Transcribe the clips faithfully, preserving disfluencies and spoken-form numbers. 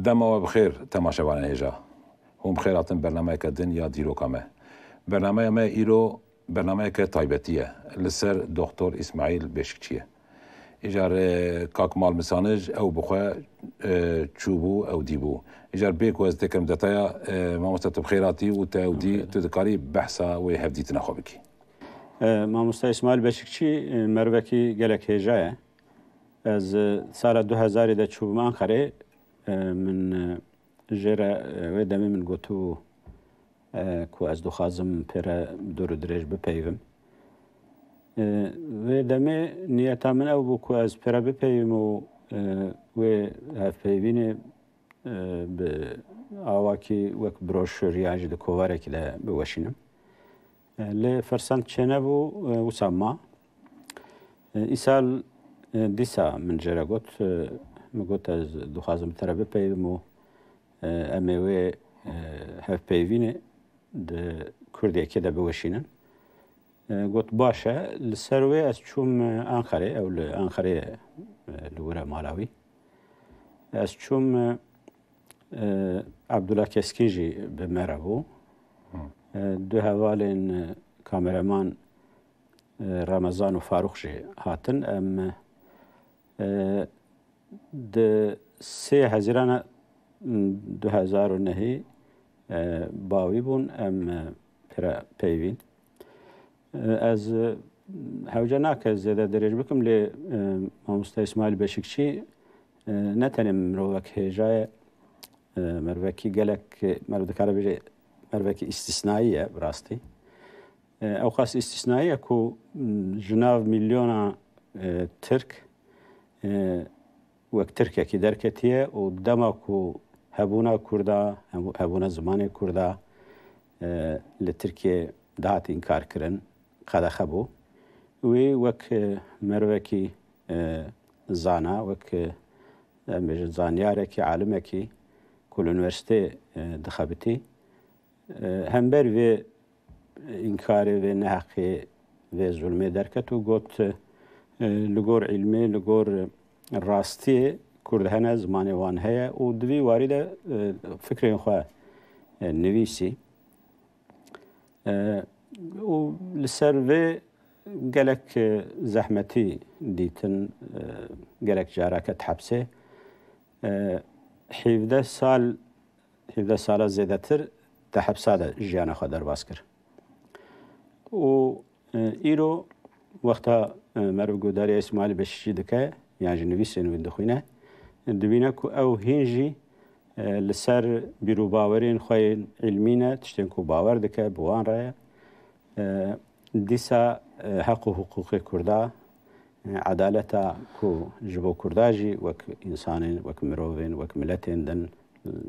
Dema we bi xêr, temaşevanên hêja. Hûn bi xêr hatin bernameyeke din ya dîroka me. Bernameya me îro bernameyeke taybetî ye. Li ser Doktor Îsmaîl Beşikçî ye. Îcar, e, kak Mal Misanij ew bi xwe, e, çûbû, ew dîbû. Îcar bê ku ez têkim detaya, e, mamoste tu bi xêr hatî û te ew dî, tu dikarî behsa wê hevdîtina xwe bikî. E, mamoste Îsmaîl Beşikçî, e, mervekî gelek hêja ye. Ez, e, sala du hezarî de çûbûm Anqerê. E, min, e, jê re, e, wê demê min gotibû, e, ku ez dixwazim pê re dûr û dirêj bipeyivim. E, wê demê niyeta min ew bû ku ez pê re bipeyivim û, e, wê hevpeyvînê, e, bi awakî wek broşûr yan jî di kovarekî de biweşînim. E, lê firsend çênebû, e, wisa ma. E, îsal, e, dîsa min jê re got, e, min got, ez dixwazim te re bipeyivim û, e, em ê wê, e, hevpeyvînê di Kurdiyekê de biweşînin. E, got, baş e. Li ser wê ez çûm, e, Anqerê, ew li Anqerê ye, e, li wir e mala wî. Ez çûm, e, e, Abdullah Keskî jî bi me re bû. Hı. E, du hevalên, e, kameraman, e, Ramazan û Farûq jî hatin. Em, e, di sê Hezîrana, m, du hezar û nehî, e, bawî bûn, em, e, pê re peyvîn. E, ez, e, hewce nake zêde dirêj bikim, lê, e, mamoste Îsmaîl Beşikçî, e, ne tenê mirovek hêja ye, e, mervekî gelek, e, merv dikare bêje, mervekî îstîsnayî ye bi rastî. E, ewqas îstîsnayî ye ku, m, ji nav milyona, e, Tirk, e, wek Tirkekî derketiye û dema ku hebûna Kurda, hebû-, hebûna zimanê Kurda, e, li Tirkiyê dihat înkarkirin, qedexe bû. Wî wek, e, mervekî, e, zana, wek, e, em bêjin zanyarekî, alimekî ku li unîversîteyê, e, dixebitî, e, hember vê înkarê, vê neheqê, vê zulmê derket û got, e, li gor îlmê, li gor rastiyê Kurd hene, zimanê wan heye û di vî warî de, e, fikrên xwe, e, nivîsî. E, û li ser vê gelek, e, zehmetî dîtin, e, gelek cara ket hepsê. E, hevdeh sal, hevdeh sala zêdetir di hepsa de jiyana xwe derbas kir. Û, e, îro wexta, e, meriv guhdariya Îsmaîl Beşîkçî dike, yan jî nivîsên wî dixwîne, dibîne ku ew hîn jî, e, li ser bîr û bawerên xwe yên îlmî ne, tiştên ku bawer dike, bi wan re ye. E, dîsa, e, heq û hiqûqê Kurda, e, edaleta ku ji bo Kurda jî wek însanên, wek mirovên, wek miletên din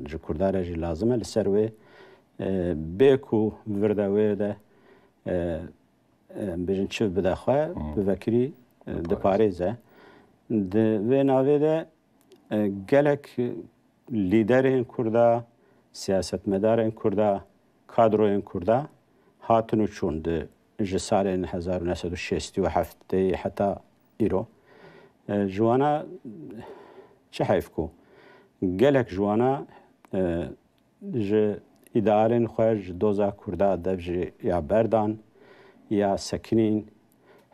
ji Kurda re jî lazim e, li ser wê, e, bê ku vir de wê de, e, e, em bêjin çiv bide xwe, Hmm. bivekirî, e, Diparêze. diparêze. Di vê navê de, e, gelek lîderên Kurda, siyasetmedarên Kurda, kadroyên Kurda hatin û çûn di, ji salên hezar û neh sed û şêst û heftê heta îro. E, ji wana çi heyf ku gelek ji wana, e, ji îdealên xwe ji doza Kurda dev jî ya berdan, ya sekinîn,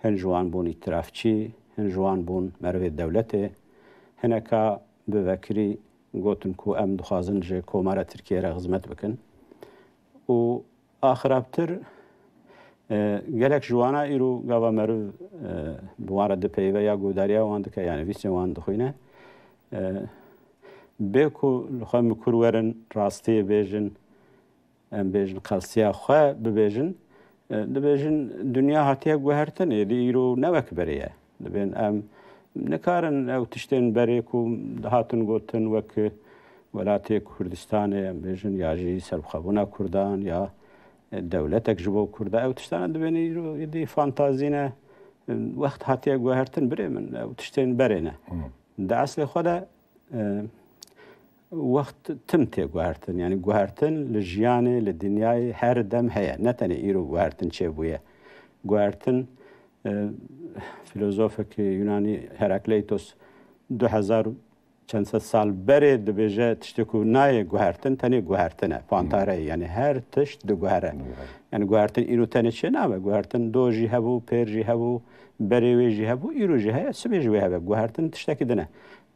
hin ji wan bûn îtirafçî, hin ji wan bûn merivê dewletê, hineka bivekirî gotin ku em dixwazin ji Komara Tirkiyê re xizmet bikin. Û axirabtir, e, gelek ji wana îro gava meriv, e, bi wan re dipeyive ya guhdariya wan dike, ya nivîsên wan dixwîne. E, bê ku li xwe mikur werin, rastiyê bêjin, em bêjin, qelsiya xwe bibêjin, e, dibêjin, dinya hatiye guhertin, êdî îro ne wek berê ye. Dibên em nikarin ew tiştên berê ku dihatin gotin wek welatê Kurdistanê, em bêjin, ya jî serbixwebûna Kurdan, ya, e, dewletek ji bo Kurda. Ew tiştane dibên îro êdî fantazî ne. E, wext hatiye guhertin, birê min, ew tiştên berê ne. Hmm. Di eslê xwe de, e, wext tim tê guhertin. Yanî guhertin li jiyanê, li dinyayê her dem heye. Ne tenê îro guhertin çêbûye. Guhertin, e, filozofekî Yunanî Herakleitos du hezar Çend sed sal berê dibêje tiştê ku nayê guhertin, tenê guhertin e, pantare ye. Yani her tişt diguhere. Diguhere. Yani guhertin îro tenê çê nabe. Guhertin do jî hebû, pêr jî hebû, berê wê jî hebû, îro jî heye, sibê jî wê hebe. Guhertin tiştekî din e.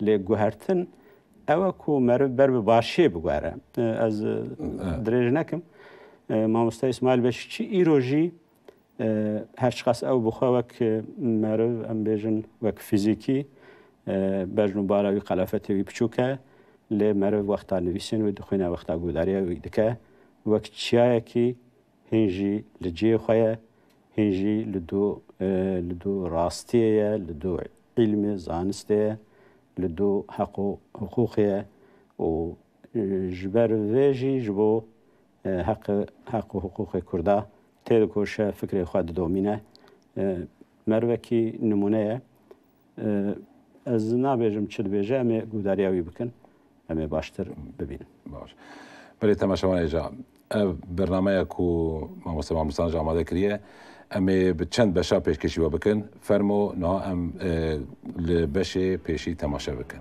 Lê guhertin ew e ku meriv ber bi başiyê biguhere. E, ez, e, Evet. dirêj nekim. E, Mamoste Îsmaîl Beşikçî îro jî E, her çiqas ew bi xwe wek, e, meriv, em bêjin, wek fîzîkî, e, bejn û bala wî, qelafetê wî piçûk e, lê meriv wexta nivîsên wê dixwîne, wexta guhdariya wî dike, wek çiyayekî hîn jî li cihê xwe ye, hîn jî li dû, e, li dû rastiyê ye, li dû îlmê, zanistê ye, li dû heq û hiqûqê ye û, e, ji ber vê jî ji bo e, heq, heq û hiqûqê Kurda têdikoşe, fikrê xwe didomîne. E, merivekî nimûne ye. E, ez nabêjim çi dibêje, em ê guhdariya wî bikin, em ê baştir bibînin. Baş. Belê temaşevan hêja, ev bernameya ku mamoste Mamusan ji amade kiriye, em ê bi çend beşa pêşkêşî we bikin. Fermo, niha em, e, li beşê pêşî temaşe bikin.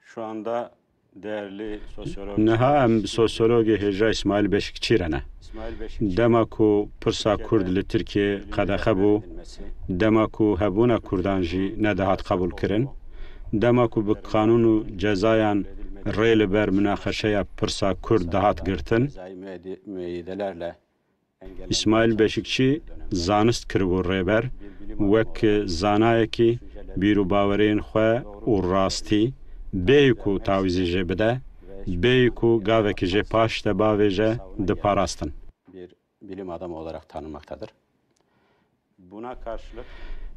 Şu anda değerli sosyolog Niha em bi sosyologê hêja Îsmaîl Beşikçî re ne. Dema ku pirsa Kurd li Tirkiyê qedexe bû, dema ku hebûna Kurdan jî nedihat qebûlkirin, dema ku bi qanûn û cezayan rê li ber munaqeşeya pirsa Kurd dihat girtin, Îsmaîl Beşikçî zanist kiribû rêber, wek zanayekî bîr û bawerên xwe û rastî, bêyî ku tawîzê jê bide, bêyî ku gavekî jê paş de bavêje, diparastin. Bir bilim adamı olarak tanınmaktadır.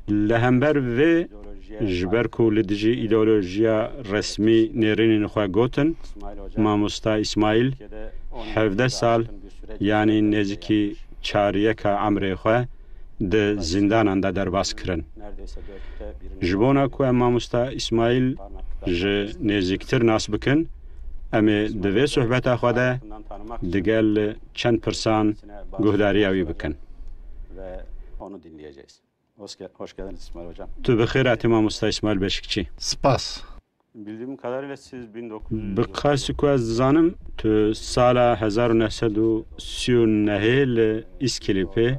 Li hember vê, ji ber ku li dijî îdeolojiya resmî nêrînên xwe gotin, mamosta Îsmaîl hevdeh sal, yanî nêzîkî çariyeka emrê xwe di zîndanan de derbas kirin. Ji bona ku em mamosta Îsmaîl ji nêzîktir nas bikin, em ê di vê sohbeta xwe de digel çend pirsan guhdariya wî bikin. Ve onu dinleyeceğiz. Hoş ge-, hoş geldiniz İsmail Hocam. Tu bi xêr hatî mamosta Îsmaîl Beşikçî. Spas. Bildiğim kadarıyla siz bin dokuz yüz Bi qasî ku ez dizanim, tu sala hezar û neh sed û sî û nehê li Îskilîpê,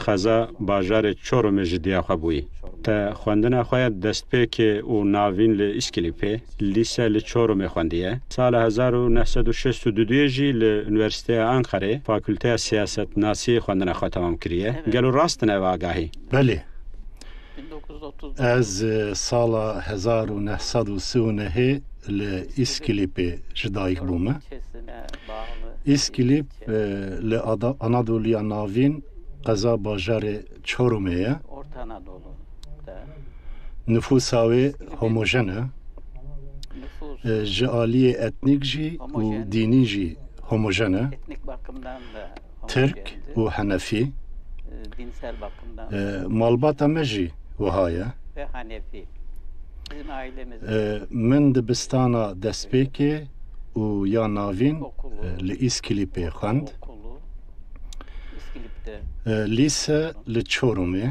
qeza bajarê Çorumê ji diya xwe bûyî. Te xwendina xwe ya destpêkê û navîn li Îskilîpê, lîse li Çorumê xwendiye. Sala hezar û neh sed û şêst û duyê jî li Unîversîteya Anqerê, Fakulteya Siyasetnasiyê xwendina xwe temam kiriye. Evet. Gelo rast in ev agahî? Belê. Bin dokuz yüz otuz dokuz. Ez, e, sala hezar û neh sed û sî û nehê li Îskilîpê ji dayik bûme. Çesine bağlı Îskilîp, ilçe. e, li Ada-, Anadoluya Navîn, qeza bajarê Çorumê ye. Orta Anadolu'da. Nüfusa wê homojen e. Nüfus E, ji aliyê etnîk jî û homojen. dînî jî homojen e. Etnik bakımdan da Tirk homojendi. û Henefî. E, dinsel bakımdan E, malbata me jî wiha ye. Ve Hanefi. Bizim ailemiz E, min dibistana destpêkê û ya navîn, Okulu. e, li Îskilîpê xwend. Okulu İskilip'te. E, lîse li Çorumê.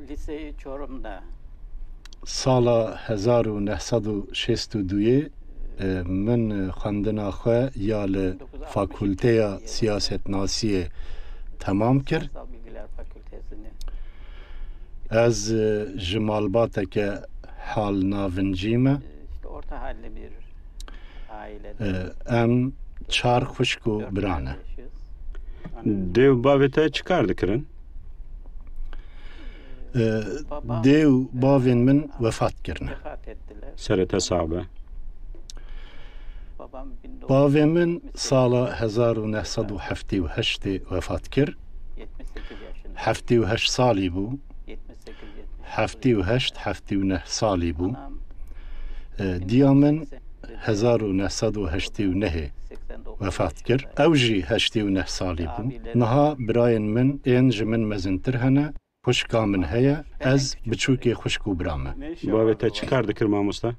Liseyi Çorum'da. Sala hezar û neh sed û şêst û duyê, e, min xwendina xwe ya li Fakulteya Siyasetnasiyê temam kir. Siyasal Bilgiler Fakültesini. Ez, e, ji malbateke hal navincî me. İşte orta halli bir ailede. E, em çar xwişk û Dört bira ne. kardeşiz. Dê û bavê te çi kar dikirin? E, Babam, dê û bavên min e, vefat kirine. Vefat ettiler. Serê te sax be. Babam bin dokuz yüz Bavê min yetmiş sekiz sala hezar û neh sed û heftê û heştê vefat kir. Yetmiş sekiz yaşında. Heftê û heşt salî bû. Yetmiş sekiz, yetmiş dokuz Heftê û heşt, heftê û neh salî bû. Anam E, diya min hezar û neh sed û heştê û nehê wefat kir. Ew jî heştê û neh salî bû. Niha birayên min ên ji min mezintir hene. Xwişka min heye, ez biçûkê xwişk û bira me. Bavê te çi kar dikir, mamosta?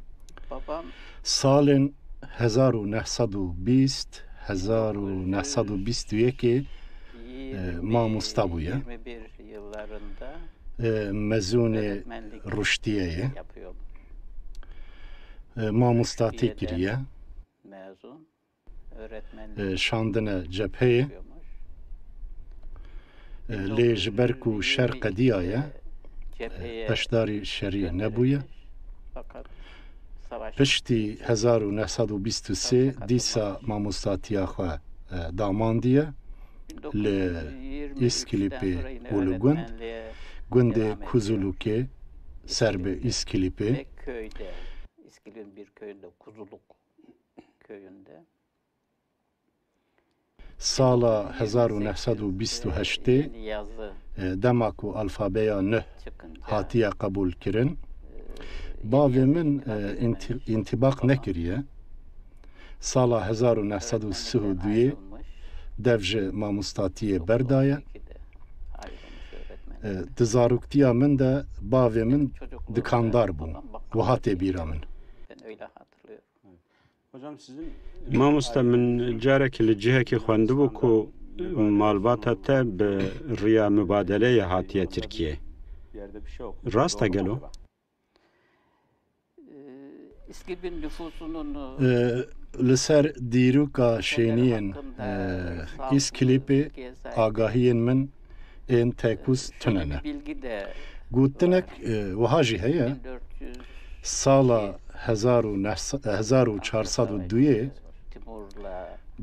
Salên hezar û neh sed û bîst, hezar û neh sed û bîst û yekê, e, mamosta bûye. E, mezûnê ruştiyê ye. E, mamostatî kiriye. E, şandine cepheyê. E, lê ji ber ku şer qediyaye, e, beşdarî şerî nebûye. Piştî hezar û neh sed û bîst û sê dîsa mamostatiya xwe, e, damandiye li Îskilîpê û li gund, gundê Kuzulukê ser bi Îskilîpê. Sala hezar û neh sed û bîst û heştê, e, dema ku alfabeya nuh hatiye qebûlkirin, bavê min, e, înti-, întîbaq nekiriye. Sala hezar û neh sed û sî û duyê dev ji mamostatiyê berdaye. E, di zaroktiya min de bavê min dikandar bû. Wiha tê bîra min. Mamoste, min carekî li cihekî xwendibû ku malbata te bi riya mubadeleyê hatiye Tirkiyeyê. Rast e gelo? E, li ser dîroka şêniyên, e, Îskilîpê agahiyên min ên tekûz tune ne. Gotinek, e, wiha jî heye, sala hezar û neh sed, hezar û çar sed û duyê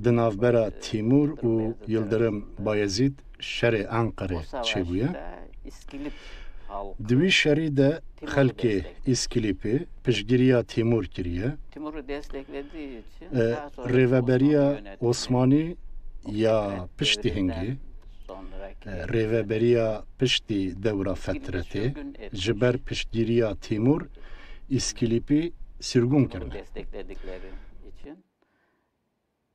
di navbera Tîmûr û Yildirim Bayezîd şerê Enqerê çêbûye. Di wî şerî de xelkê Îskilîpê piştgiriya Tîmûr kiriye. E, rêveberiya Osmanî ya piştî hingê, e, rêveberiya piştî dewra fetretê, ji ber piştgiriya Tîmûr Îskilîpî sirgûn kirine.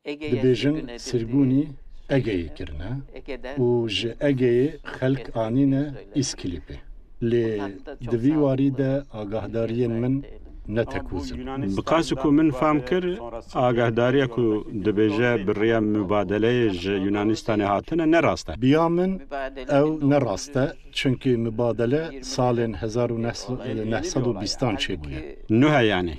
Dibêjin sirgûnî Egeyê kirine û ji Egeyê xelk anîne Îskilîpê. Lê di vî warî de agahdariyên min ne tekûz in. Bi qasî ku min fam kir, agahdariya ku dibêje bi riya mubadeleyê ji Yunanistanê hatine, ne rast e. Biya min ew ne rast e, çunkî mubadele salên hezar û neh sed û bîstan çêbûye. Nuh e yanî.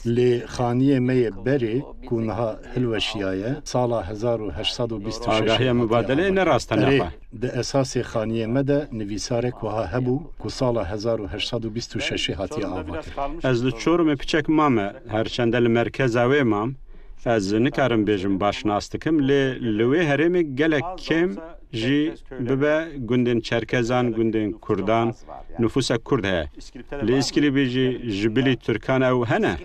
Lê xaniyê me yê berê ku niha hilweşiyaye, sala hezar û heşt sed û bîst û şeş Agahiya mubadeleyê ne rast e, Erê, nefa. Di esasê xaniyê me de nivîsarek wiha hebû ku sala hezar û heşt sed û bîst û şeş hatiye avakirin. Ez li Çorumê piçek mame, her çende li merkeza wê mam, ez nikarim bêjim baş nas dikim, lê li wê herêmê gelek kêm jî bibe gundên Çerkezan, gundên Kurdan, nufusek Kurd heye. Li Îskilîpê jî ji bilî Tirkan ew hene?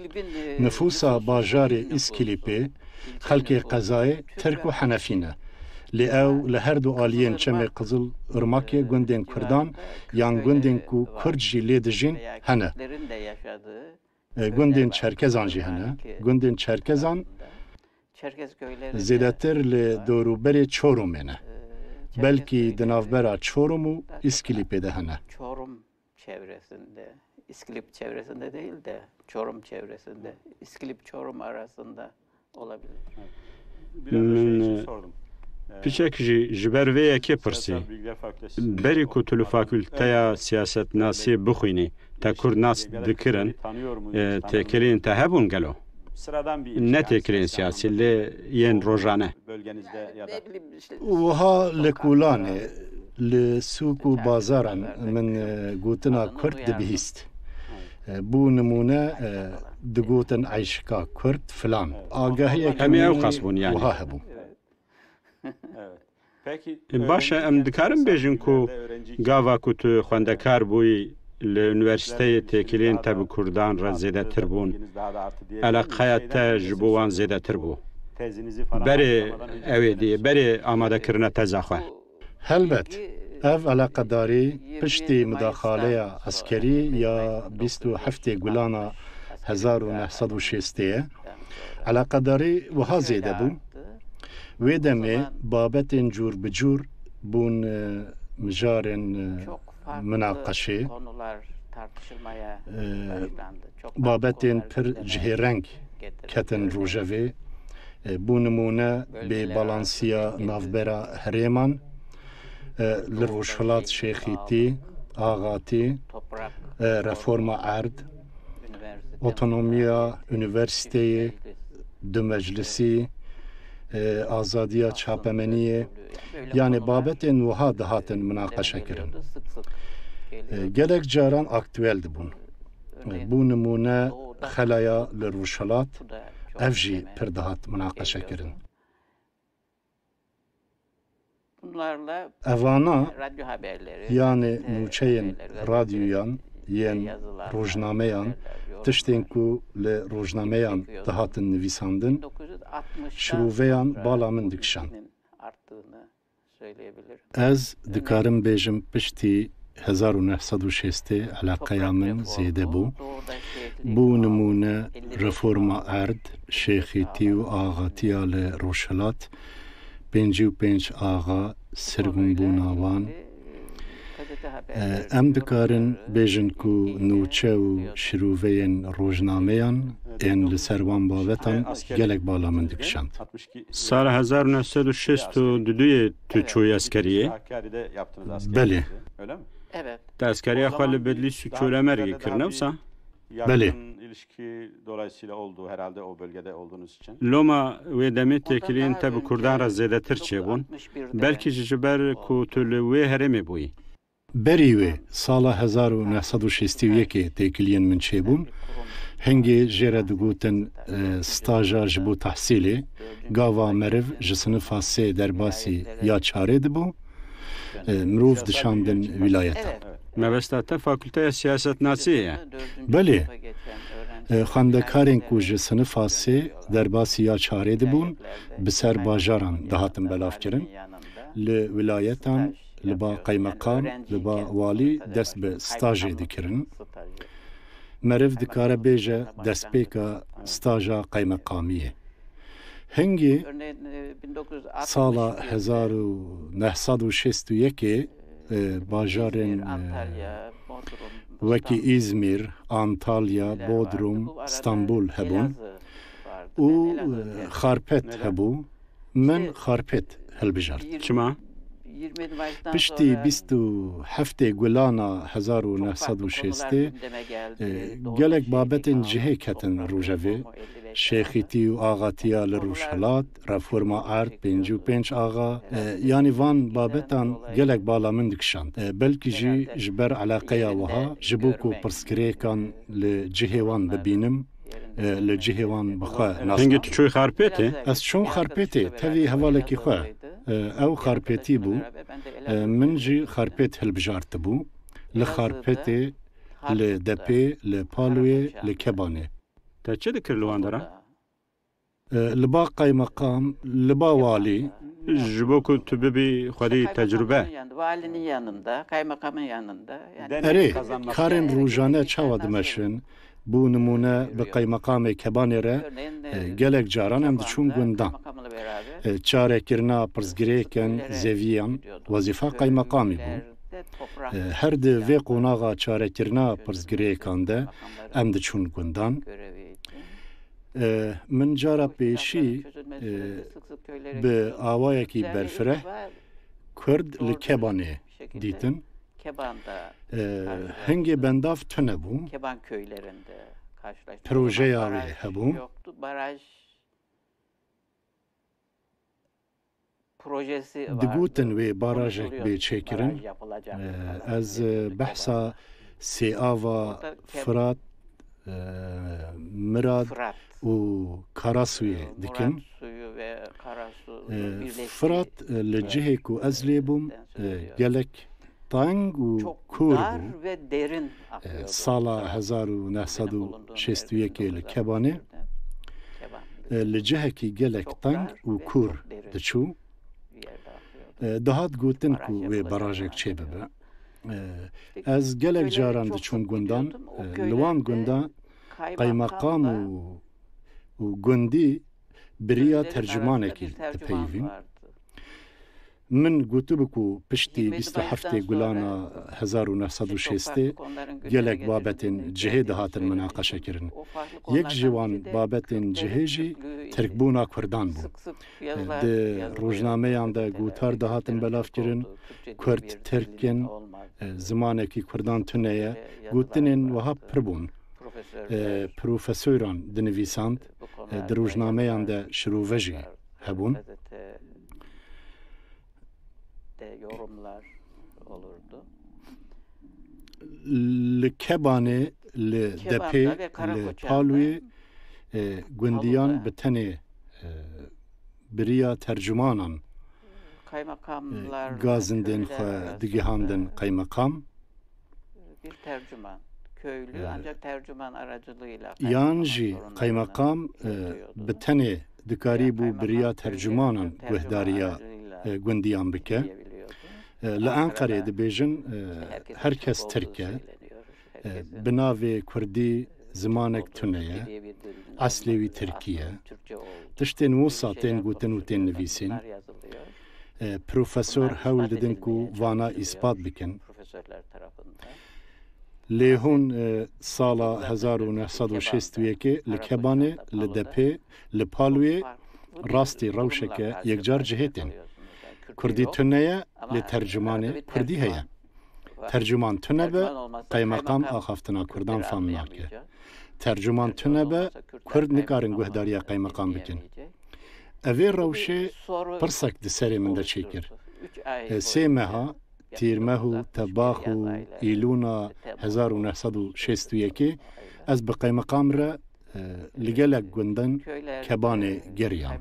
Nifûsa bajarê Îskilîpê, xelkê qezayê Tirk û Henefî ne. Lê ew li her du aliyên Çemê Qizil Irmakê gundên Kurdan yan gundên ku Kurd jî lê dijîn hene. E, gundên Çerkezan jî hene. Gundên Çerkezan zêdetir li dorûberê Çorumê ne. Belkî di navbera Çorum û Îskilîpê de hene. Çorum çevresinde, İskilip çevresinde değil de Çorum çevresinde, İskilip Çorum arasında olabilir. Min, e, piçek jî ji ber vê yekê pirsî. Berî ku tu li fakulteya siyasetnasiyê bixwînî, te Kurd nas dikirin, e, têkiliyên te hebûn gelo? Ne têkiliyên siyasî, lê yên rojane. Wiha li kolanê, li sûk û bazaran min, e, gotina Kurd dibihîst. E, bû nimûne, e, digotin eyşika Kurd filan. Agahiyeke Em ê ew min qas bûn, yanî. Wiha hebû. E, baş e, em dikarin bêjin ku gava ku tu xwendekar bûyî, li unîversîteyê têkiliyên te bi Kurdan re zêdetir bûn. Eleqeya te ji bo wan zêdetir bû. Berê ew ê dî, berê amadekirina teza xwe. Helbet, ev eleqedarî piştî mudaxaleya eskerî ya bîst û heftê Gulana hezar û neh sed û şêstê ye. Eleqedarî wiha zêde bû. Wê demê babetên cûr bi cûr bûn, e, mijarên, e, minaqeşê. E, babetên pir cihêreng ketin rojevê. E, bû nimûne bêbalansiya navbera herêman, e, li Rojhilat Şêxîtî, Axatî, e, reforma erd, otonomiya unîversîteyê, dumeclisî, e, azadiya çapemeniyê, yanî babetên wiha dihatin minaqeşekirin. E, gelek caran aktuel dibûn. E, bû nimûne xelaya li Rojhilat, ev jî pir dihat minaqeşekirin. Evana, yanî nûçeyên radyoyan, yên rojnameyan, tiştên ku li rojnameyan dihatin nivîsandin, şirûveyan bala min dikişand. Ez dikarim bêjim, piştî hezar û neh sed û şêstê eleqeya min zêde bû. Bû nimûne reforma erd, şêxîtî û axatiya li Rojhilat, pêncî û pênc axa, sirgûnbûna wan. E, em dikarin bêjin ku nûçe û şirûveyên rojnameyan ên li ser wan babetan gelek bala min dikişand. Sala hezar û neh sed û şêst û duyê tu çûyî eskeriyê? Belê. Te eskeriya xwe li Bedlîs û Çolemergê kir, ne wisa? Belê. Loma wê demê têkiliyên te bi kurdan re zêdetir çêbûn. Belkî jî ji ber ku tu li wê herêmê bûyî. Berî wê, sala hezar û neh sed û şêstî û yekê têkiliyên min çêbûn. Hingê jê re digotin, e, staja ji bo tehsîlê. Gava meriv ji sinifa sê derbasî ya çarê dibû, e, mirov dişandin wîlayetan. Mebesta te fakulteya siyasetnasiyê ye? Belê. E, xwendekarên ku ji sinifa sê derbasî ya çarê dibûn, bi ser bajaran dihatin belavkirin. Li wîlayetan li ba qeymeqam, li ba walî dest bi stajê dikirin. Meriv dikare bêje destpêka staja qeymeqamiyê. Hingî sala hezar û neh sed û şêst û yekê, e, bajarên, e, wekî Îzmîr, Antalya, Bodrum, Stenbul hebûn û, e, Xarpêt hebû. Min Xarpêt hilbijart. Çima? Piştî bîst û heftê Gulana hezar û neh sed û şêstê, e, gelek babetên cihê ketin rojevê. Şêxîtî û axatiya li Rojhilat, reforma erd, pêncî û pênc axa, e, yanî van babetan gelek bala min dikişand. E, belkî jî ji ber eleqeya wiha, ji bo ku pirsgirêkan li cihê wan bibînim, e, li cihê wan bi xwe nas. Hingê tu çûyî Xarpêtê? Ez çûm Xarpêtê, tevî hevalekî xwe. E, ew Xarpêtî bû. E, min jî Xarpêt hilbijartibû. Li Xarpêtê, li Depê, li Paloyê, li Kebanê. Te çi dikir li wan deran? E, li ba qeymeqam, li ba walî. Ji bo ku tu bibî xwedî tecrube. Valinin yanında, kaymakamın yanında. Erê, karên rojane çawa dimeşin? Bo nimûne, bi qeymeqamê Kebanê re, e, gelek caran em diçûn gundan. E, çarekirina pirsgirêkên zeviyan, wezîfa qeymeqamî bû. E, her di vê qonaxa çarekirina pirsgirêkan de em diçûn gundan. E, min cara pêşî, e, bi awayekî berfireh Kurd li Kebanê dîtin. E, hingê bendav tune bû. Projeya wê hebû. Digotin wê barajek bê çêkirin. E, ez, e, behsa sê ava Firat, e, Mirad û Karasuyê dikim. E, Firat, e, li cihê ku ez lê bûm, e, gelek teng û kûr bû. E, sala hezar û neh sed û şêst û yekê li Kebanê, e, li cihekî gelek teng û kûr diçû. E, dihat gotin ku wê barajek çêbibe. E, ez gelek caran diçûm gundan, e, li wan gundan Qeymeqam û, û gundî bi riya tercümanekî dipeyivîn. Min gotibû ku piştî bîst û heftê Gulana hezar û neh sed û şêstê gelek babetên cihê dihatin minaqeşekirin. Yek ji wan babetên cihê jî tirkbûna Kurdan bû. Di rojnameyan de gotar dihatin belavkirin, Kurd Tirk in, zimanekî Kurdan tune ye, gotinên wiha pir bûn. Profesoran dinivîsand, di rojnameyan de şirove jî hebûn. Li Kebanê, li Depê, li Palûyê, e, gundiyan bi tenê, e, bi riya tercümanan, e, gazindên xwe digihandin qeymeqam. Bir tercüman, köylü ancak tercüman aracılığıyla Yan jî qeymeqam, e, bi tenê dikarîbû bi riya tercümanan guhdariya, e, gundiyan bike. E, li Enqerê dibêjin, e, her kes Tirk e. E, bi navê Kurdî zimanek tune ye. Eslê wî Tirkî ye. Tiştên wisa tên gotin û tên nivîsîn. E, profesor hewl didin ku vana îspat bikin. Lê hûn, e, sala hezar û neh sed û şêst û yekê li Kebanê, li Depê, li Palûyê rastî rewşeke yekcar cihê tên. Kurdî tune ye, lê tercümanê Kurdî heye. Tercüman tune be, qeymeqam axaftina Kurdan fam nake. Tercüman tune be, Kurd nikarin guhdariya qeymeqam bikin. Evê rewşê pirsek di serê min de çêkir. E, sê meha, Tîrmeh û Tebax û Îlûna hezar û neh sed û şêst û yekê, ez bi qeymeqam re, e, li gelek gundên Kebanê geriyam.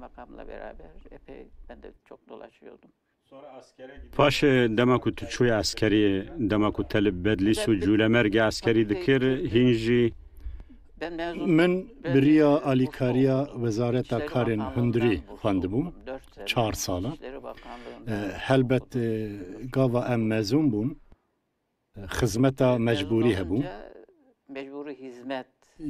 Paşê dema ku tu çûyî eskeriyê, dema ku te li Bedlîs û Cûlemêrgê eskerî dikir, hîn jî Min bi riya alîkariya Wezareta Karên Hundirî xwendibûm, çar sala. E, helbet, e, gava em mezûn bûn, e, xizmeta mecbûrî hebû.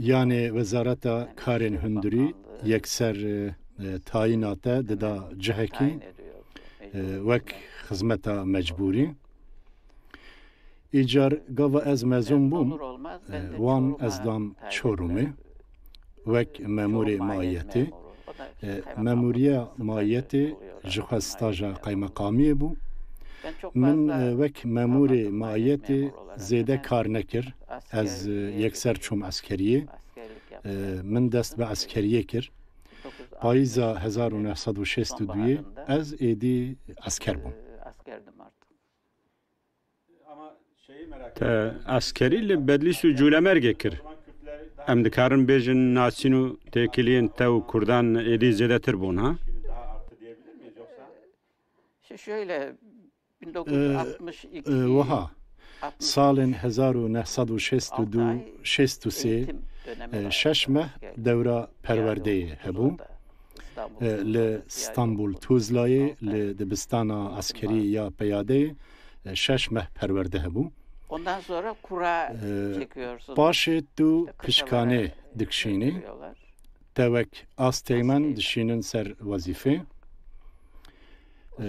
Yanê Wezareta Karên Hundirî yekser, e, e, tayîna te dida cihekî, e, wek xizmeta mecbûrî. Îcar gava ez mezûn bûm, e, wan ez dam Çorumê wek memûrê maiyetê. E, memûriya maiyetê ji xwe staja qeymeqamiyê bû. Min, e, wek memûrê maiyetê zêde kar nekir. Ez, e, yekser çûm eskeriyê. E, min dest bi eskeriyê kir. Payîza hezar û neh sed û şêst û duyê ez êdî esker bûm. Te eskerî li Bedlîs û Cûlemêrgê kir. Em dikarin bêjin nasîn û têkiliyên te û Kurdan êdî zêdetir bûn, ha? Şöyle, E, e, wiha, salên hezar û neh sed û şêst û du, şêst û sê, e, şeş meh dewra perwerdeyê hebû. E, li Stenbul Tuzlayê, li dibistana eskerî ya peyadeyê, e, şeş meh perwerde hebû. E, paşê tu pişkanê dikişînî, te wek asteğmen dişînin ser wezîfê. E,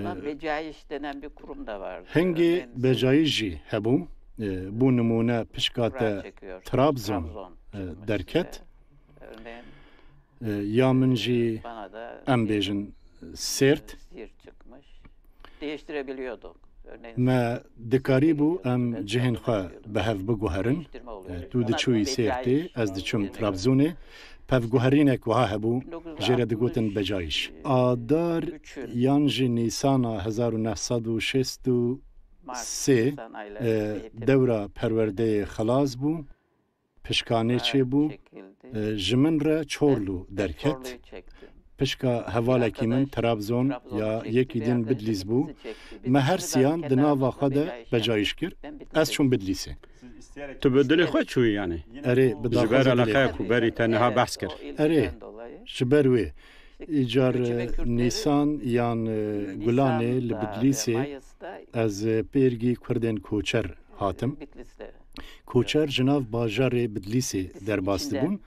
hingê becayîş jî hebû. E, bû nimûne pişka te Trabzon, e, derket. E, ya min jî, em bêjin, Sêrt. Me dikarîbû em cihên xwe bi hev biguherin. E, tu diçûyî Sêrtê, ez diçûm Trabzonê. Pevguherînek wiha hebû, jê re digotin becayîş. Adar yan jî Nîsana hezar û neh sed û şêst û sê, e, dewra perwerdeyê xilas bû. Pişkanê çêbû, e, ji min re Çorlu derket. Pişka hevalekî min Trabzon ya yekî din Bidlîs bû. Me her siyan di nava xwe de becayîş kir. Ez çûm Bidlîsê. Tu bi dilê xwe çûyî, yanî? Erê, bi daxwaza dilê xwe. Ji ber eleqeya ku berî te niha behs kir. Erê, ji ber wê. Îcar, e, Nîsan yan, e, Gulanê li Bidlîsê ez, e, pêrgî Kurdên koçer hatim. Koçer ji nav bajarê Bidlîsê derbas dibûn.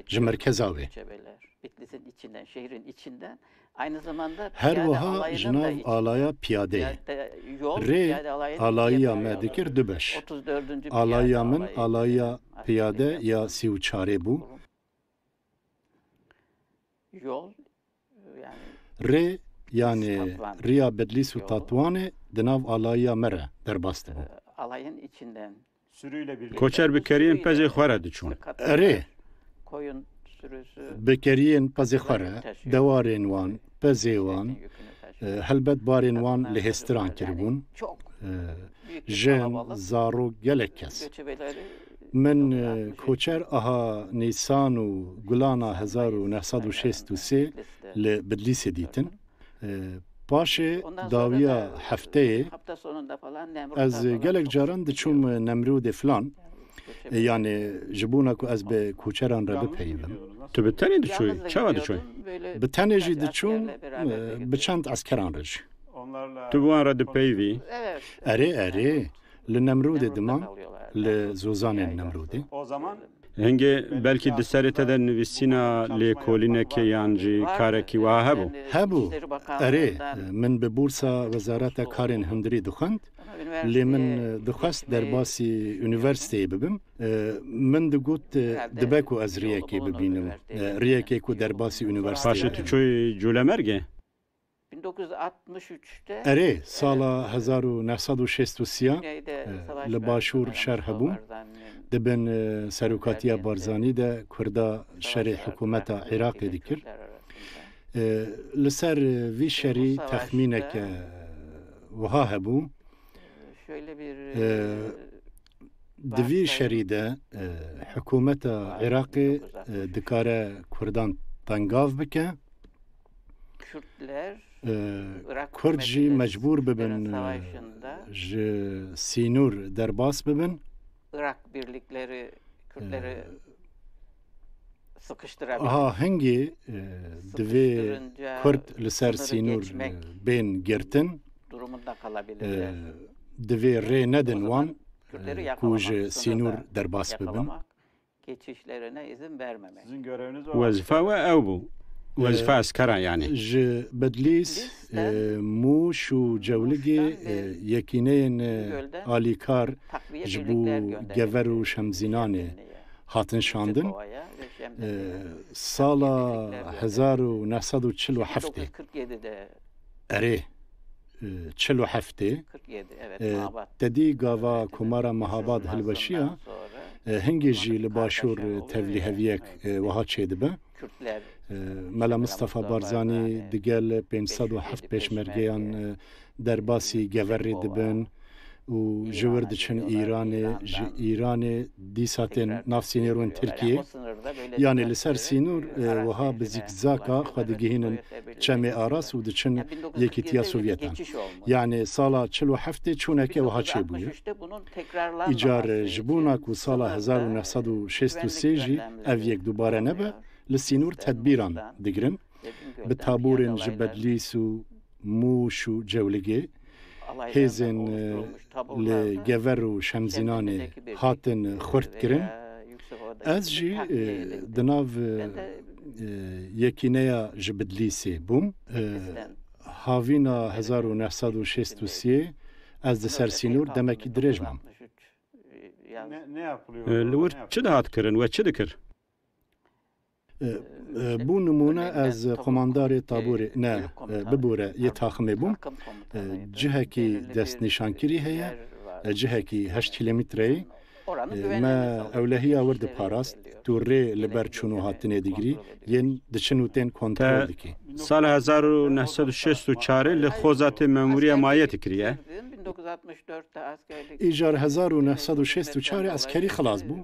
ji merkeza wê. Göçebeler, Bitlis'in içinden, şehrin içinden. Aynı zamanda Her piyade wiha alayının ji da nav iç-, alaya piyade ye. piyade yol, Rê piyade alayının alayiya piyade me yolu. dikir du beş. Otuz dördüncü Alaya piyade min alayı alaya aslında piyade ya sî û çarê bû. Yol, yani Rê, yani Tatvan riya Bedlîs û yolu. Tatwanê di nav alayiya me re derbas dibû. Alayın içinden Koçer bi keriyên pezê xwe re diçûn. Erê. Bi keriyên pezê xwe re, dewarên wan, pezê wan, e, helbet barên wan lihêstiran kiribûn. E, jin, zarok, gelek kes. Min, e, koçer aha Nîsan û Gulana hezar û neh sed û şêst û sê li Bidlîsê dîtin. E, paşê dawiya hefteyê ez gelek caran diçûm Nemrûdê filan. E, yani ji bona ku ez bi koçeran re bipeyivim. Tu bi tenê diçûyî? Çawa diçûyî? Bi tenê jî diçûm, e, bi çend eskeran re jî. Tu bi wan re dipeyivî? Erê, erê. Li Nemrûdê diman, li zozanên Nemrûdê. Hingê belkî di serê te de nivîsîna lêkolînekê yan jî karekî wiha hebû? Hebû. Erê, min bi bursa Wezareta Karên Hundirî dixwend. Lê min dixwest derbasî unîversîteyê bibim. Min digot, dibe ku ez riyekê bibînim. Riyekê ku derbasî unîversîteyê Paşê tu bibim. Çûyî Colemêrgê? Erê, sala hezar û neh sed û şêst û sê li Başûr şer hebû. Di bin, e, serokatiya Barzanî de Kurda şerê hikûmeta Iraqê dikir. E, li ser, e, vî şerî texmîneke wiha hebû. E, Di vî şerî de, e, hikûmeta Iraqê, e, dikare Kurdan tengav bike. E, Kurd jî mecbûr bibin, e, ji sînor derbas bibin. E, ha hingê, e, divê Kurd li ser sînor, e, bên girtin. E, divê rê nedin wan, e, ku ji sînor derbas bibin. Wezîfa we ew bû. Wezîfa eskera yani. Ji Bedlîs, e, Mûş û Cewligê, e, yekîneyên, e, alîkar ji bo gever û şemzînanê hatin şandin. E, sala hezar û neh sed û çil û heftê. Erê, e, çil û heftê. E, tedî gava Komara Mehabad hilweşiya, e, hingê jî li Başûr, e, tevlîheviyek, e, wiha çêdibe. E, Mela Mistefa Barzanî digel pênc sed û heft pêşmergeyan, e, derbasî geverê dibin û ji wir diçin Îranê, ji Îranê dîsa tên nav sînorên Tirkiyê. Yanî li ser sînor, e, wiha bi zîkzaka xwe digihînin Çemê Aras û diçin Yekîtiya Sovyetan. Yanî sala çil û heftê çûneke wiha çêbûye. Îcar, e, ji bona ku sala hezar û neh sed û şêst û sê jî ev yek dubare nebe, li sînor tedbîran digirin. Bi taborên ji Bedlîs û Mûş û Cewligê hêzên, e, li gever û şemzînanê hatin xurt kirin. Ez jî, e, di nav, e, e, yekîneya ji Bidlîsê bûm. E, havîna hezar û neh sed û şêst û sê ez di ser sînor demekî dirêj mam. E, li wir çi dihat kirin? We çi dikir? E, e, bû nimûne ez qomandarê taborê, ne, e, bibore, yê taximê bûm. E, cihekî destnîşankirî heye, e, cihekî heşt kîlometreyê. E, me ewlehiya wir diparast, tu rê li ber çûn û hatinê digirî, yên diçin û tên kontrol dikî. Sala hezar û neh sed û şêst û çarê li Xozatê memûriya mayetê kiriye. Îcar hezar û neh sed û şêst û çarê eskerî xilas bû.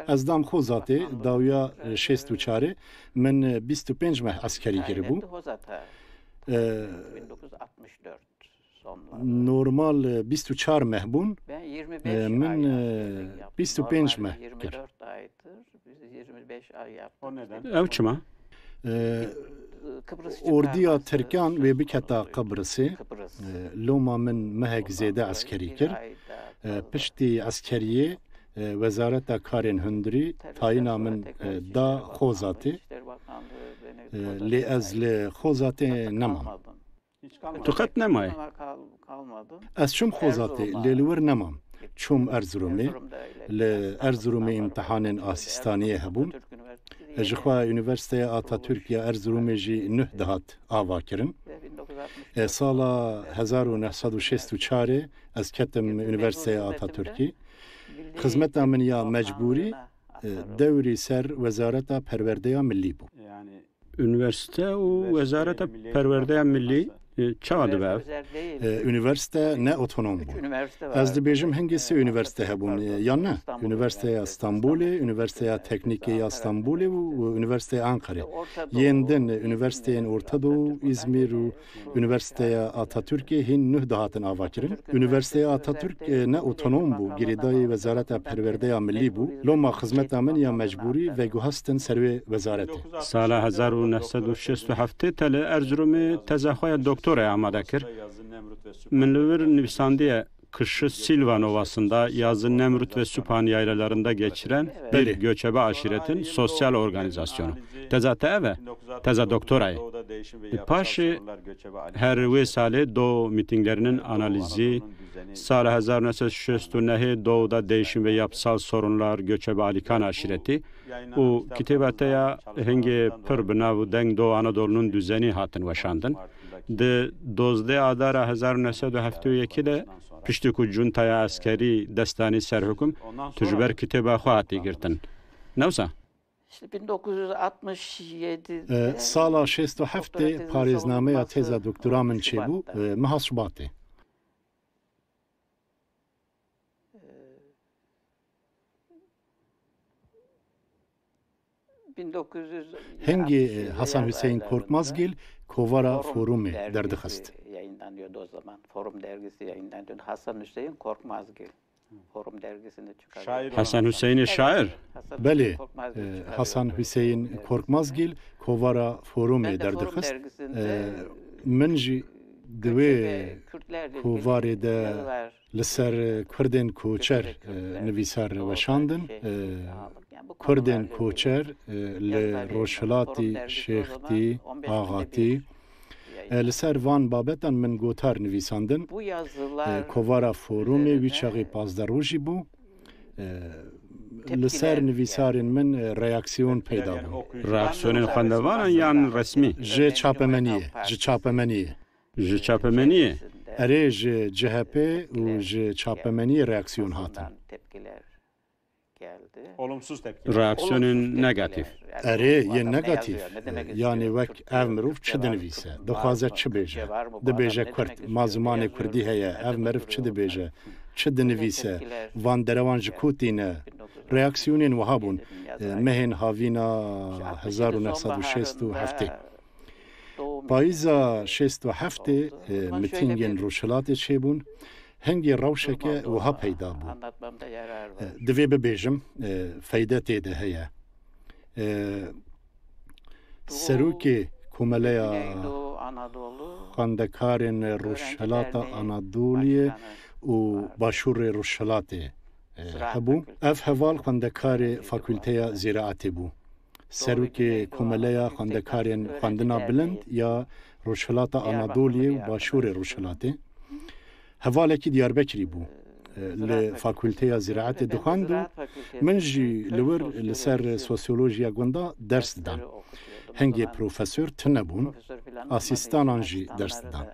Ez dam Xozatê, dawiya, e, şêst û çarê, min, e, bîst û pênc meh eskerî kiribû. E, normal, e, bîst û çar meh bûn. E, min, e, bîst û pênc meh kir. Ew çima? E, ordiya Tirkan wê biketa Qibrisê. E, loma min mehek zêde eskerî kir. E, piştî eskeriyê E, Wezareta Karên Hundirî tayîna min, e, da Xozatê. E, lê ez li Xozatê nemam. Tu qet nemayî? Ez çûm Xozatê, lê li wir nemam. Çûm Erzurumê. Li Erzurumê îmtihanên asîstaniyê hebûn. Ji xwe Unîversîteya Atatürk ya Erzurumê jî nuh dihat ava kirin. E, sala hezar û neh sed û şêst û çar ê ez ketim Unîversîteya Atatürkî. Xizmeta min ya mecbûrî, e, dewrî ser Wezareta Perwerdeya Millî bû. Unîversîte û Wezareta Perwerdeya Millî, e, çawa dibe ev? E, unîversîte ne otonom bû. Ez dibêjim hingê sê unîversîte hebûn, e, yan ne? Unîversîteya Stenbolê, Unîversîteya Teknîkê ya Stenbolê û, û Unîversîteya Anqerê. Yên din, e, unîversîteyên Orta Doğu, Îzmîr û Unîversîteya Atatürkê hîn nuh dihatin avakirin. Unîversîteya Atatürk, e, ne otonom bû, girêdayî Wezareta Perwerdeya Millî bû. Loma xizmeta min ya mecbûrî veguhestin ser wê wezaretê. Sala hezar û neh sed û şêst û heftê te li Erzurumê teza xwe ya doktorayê amade kir. Min li wir nivîsandiye, Kışı Silvan Ovası'nda yazın Nemrut ve Süphan yaylalarında geçiren bir Belê. göçebe aşiretin sosyal organizasyonu. Teza te ev e, teza doktorayê. Di paşê her wê salê do mîtinglerinin analizî, sala hezar neh sed şêst û nehê Doğu'da Değişim ve Yapısal Sorunlar Göçebe Alikan Aşireti û kitêba te ya hingê pir bi nav û deng Do Anadolu'nun Düzeni hatin weşandin. Di dozdeh Adara hezar neh sed û heftê û yekê de, piştî ku cuntaya eskerî dest danî ser hukum, tu ji ber kitêba xwe hatî girtin. Ne wisa? İşte bin dokuz yüz altmış yedi E, sala şêst û heftê parêznameya têza doktora min çêbû, e, meha Şubatê. Hingê, e, Hasan Hüseyin Korkmazgil kovara Forumê derdixist. Yayınlanıyordu o zaman. Forum dergisi yayınlanıyordu. Hasan Hüseyin Korkmazgil. Forum dergisini çıkarıyor. Hasan Hüseyinê şair? Belê, e, Hasan Hüseyin Korkmazgil kovara Forumê derdixist. E, min jî di wê kovarê de li ser Kurdên koçer, e, nivîsar weşandin. E, Kurdên koçer, e, li Rojhilatî, Şêxtî, Axatî, e, li ser van babetan min gotar nivîsandin. E, kovara Forumê wî çaxê pazdeh rojî bû. E, li ser nivîsarên min, e, reaksiyon peyda bûn. Reaksiyonên xwendevanan yan resmî? Ji çapemeniyê, ji çapemeniyê. Ji çapemeniyê? Erê, ji C H P û ji çapemeniyê reaksiyon hatin. Reaksiyonên negatîf. Erê, yên negatîf. Yanî wek ev mirov çi dinivîse, dixwaze çi bêje? Dibêje Kurd, ma zimanê Kurdî heye, ev meriv çi dibêje, çi dinivîse, van derewan ji ku tîne? Reaksiyonên wiha bûn, e, mehên havîna hezar û neh sed û şêst û heftê. Payîza şêst û heftê, e, mitîngên Rojhilatê çêbûn. Hingê rewşeke wiha peyda bû. E, divê bibêjim, e, feyde tê de heye. E, Serokê Komeleya Xwendekarên Rojhilata Anadoliyê û Başûrê Rojhilatê, e, hebû. Ev heval xwendekarê Fakulteya Zîraetê bû. Serokê Komeleya Xwendekarên Xwendina Bilind ya Rojhilata Anadoliyê û Başûrê Rojhilatê. Hevalekî Diyarbekirî bû. Li Fakulteya Zîraetê dixwend û min jî li wir li ser sosyolojiya gunda ders didan. Hingê profesor tune bûn, asîstanan jî ders didan.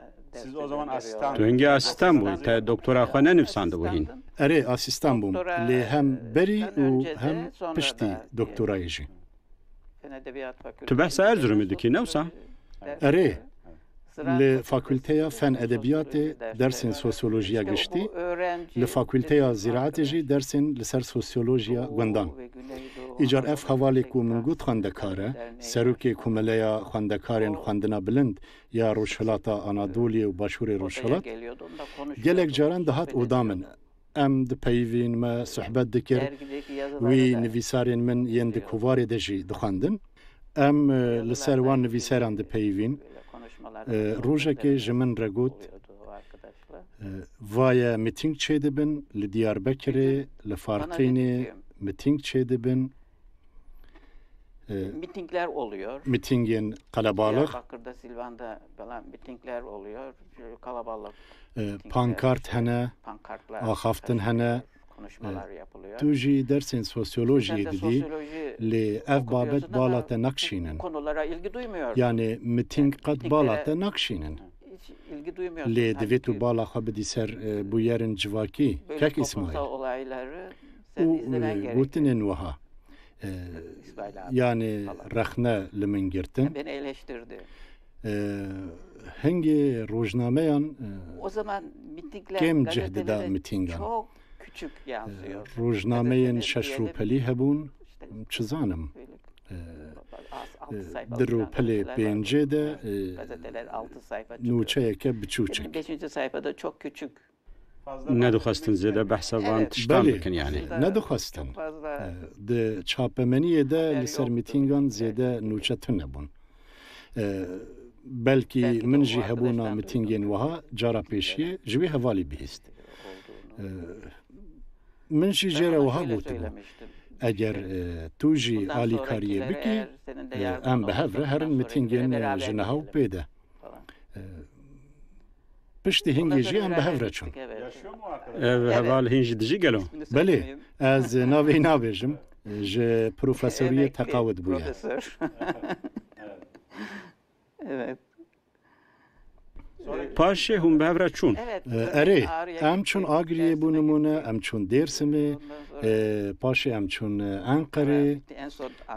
Tu hingê asîstan bûyî, te doktora xwe nenivîsandibû hîn? Erê, asîstan bûm, lê hem berî û hem piştî doktorayê jî. Tu behsa Erzurumê dikî, ne wisa? Erê, li Fakulteya Fen Edebiyatê dersên sosyolojiya giştî, li Fakulteya Zîraetê jî dersên li ser sosyolojiya gundan. Îcar ev hevalê ku min got xwendekar e, serokê Komeleya Xwendekarên Xwendina Bilind ya Rojhilata Anadoliyê û Başûrê Rojhilat, gelek caran dihat oda min. Em dipeyivîn, me sohbet dikir. Wî nivîsarên min yên di kovarê de jî dixwendin. Em, e, li ser wan nivîsaran dipeyivîn. E, rojekê ji min re got, E, vaye mitîng çêdibin, li Diyarbekirê, li Farqînê mitîng çêdibin. E, mitîngên qelebalix. E, pankart hene, axaftin hene. E, tu jî dersên sosyolojiyê didî, lê ev babet bala te nakşînin. Yani mitîng qet bala te nakşînin. Lê divê tu bala xwe bidî ser, e, bûyerên civakî, kek Îsmaîl. Û, e, gotinên wiha, e, yani rexne li min girtin. E, hingê rojnameyan, e, kêm cih dida mitîngan. E, rojnameyên şeş rûpelî hebûn, çi zanim. E, e, di rûpelê pêncê de, e, nûçeyeke biçûçik. Nedixwestin zêde behsa van tiştan bikin yani. Nedixwestin. E, di çapemeniyê de li ser mitîngan zêde nûçe tune bûn. E, belkî min jî hebûna mitîngên wiha cara pêşiyê ji wî hevalî bihîst. E, Min jî jê re wiha gotibû, eger, e, tu jî alîkariyê bikî, e, em bi hev re herin mitîngên, e, ji niha û pê de. E, piştî hingê jî em bi hev re çûn. Ev heval hîn jî dijî gelo? Belê, ez navê wî nabêjim. E, ji profesoriyê teqawit bûye. Paşê hûn bi hev re çûn? E, erê, em çûn Agiriyê, bû nimûne, em çûn Dêrsimê, e, paşê em çûn, e, Enqerê.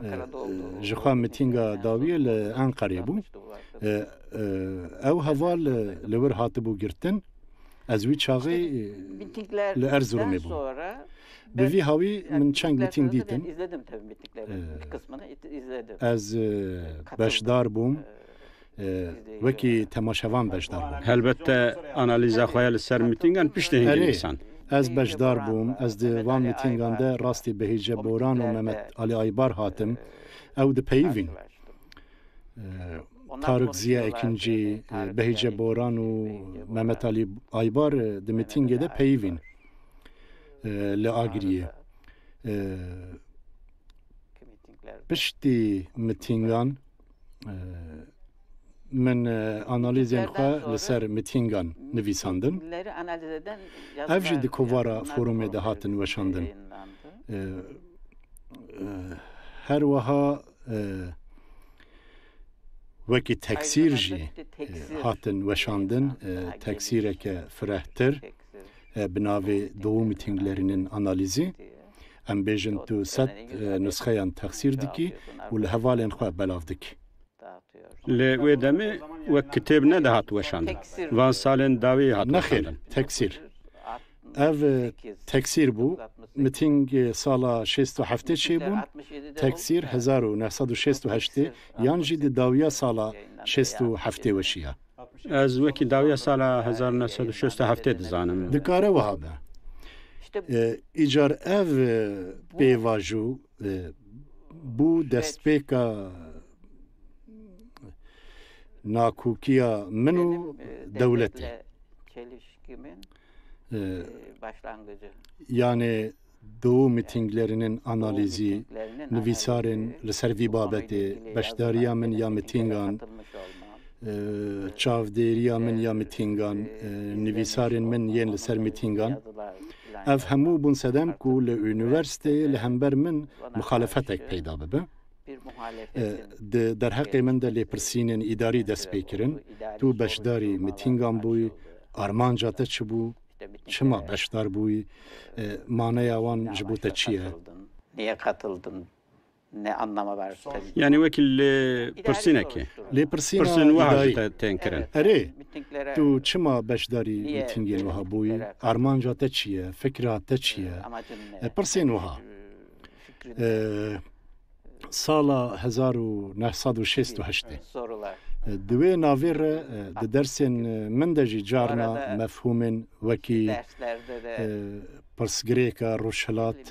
E, ji xwe mitînga dawiyê li Enqerê bû. E, e, ew heval, e, li wir hatibû girtin. Ez wî çaxê, e, li Erzurumê bûm. Bi vî hawî min çend mitîng dîtin. E, ez, e, beşdar bûm. E, wekî temaşevan beşdar bûm. Helbet te analîza xwe ya li ser mitîngan piştî hingê nivîsand. Ez beşdar bûm, ez di van mitîngan de rastî Behîce Boran û Mehmet Alî Aybar hatim. Ew dipeyivîn. E, Tarık Ziya Ekinci, e, Behîce Boran û Mehmet Alî Aybar, e, di mitîngê de peyivîn, e, li Agiriyê. E, piştî mitîngan, e, min, e, analîzên xwe li ser mitîngan nivîsandin. Ev jî di kovara forumê de hatin weşandin. E, e, her wiha, e, wekî teksîr jî, e, hatin weşandin, e, teksîreke firehtir, e, bi navê Doğu Mitinglerinin Analizi. Em bêjin tu sed, e, nusxeyan teksîr dikî û li hevalên xwe belav dikî. Li wê demê wek kitêb nedihat weşandin. Van salên dawî hat weşandin. Nexêr, teksîr. Ev, e, teksîr bû. Mitîng, e, sala şêst û heftê çêbûn. Teksîr hezar û neh sed û şêst û heştê yan jî di dawiya sala şêst û heftê weşiya. Ez wekî dawiya sala hezar neh sed û şêst û heftê dizanim. Dikare wiha be. E, îcar ev, e, pêvajo, e, bû destpêka nakokiya min û dewletê. E, yani Doğu mitinglerinin analizi, nivîsarên li ser vî babetê, beşdariya min ya mitîngan, e, çavdêriya min ya mitîngan, e, nivîsarên min yên li ser mitîngan. Ev hemû bûn sedem ku li unîversîteyê li hember min muxalefetek peyda bibe. E, di derheqê min de lêpirsînên îdarî dest pê kirin. Tu beşdarî mitîngan bûyî, armanca te çi bû? Çima beşdar bûyî? E, maneya wan ji bo te çi ye? Niye katıldın? Ne anlama var? Yani wekî lêpirsînekê. Lêpirsîna îdarî. Pirsên wiha ji te tên kirin. Erê, tu çima beşdarî mitîngên wiha bûyî? Armanca te çi ye? Fikra te çi ye? E, pirsên wiha. E, sala hezar û neh sed û şêst û heştê. E, di wê navê re, e, di dersên, e, min de jî carna mefhûmên wekî, e, pirsgirêka Rojhilat,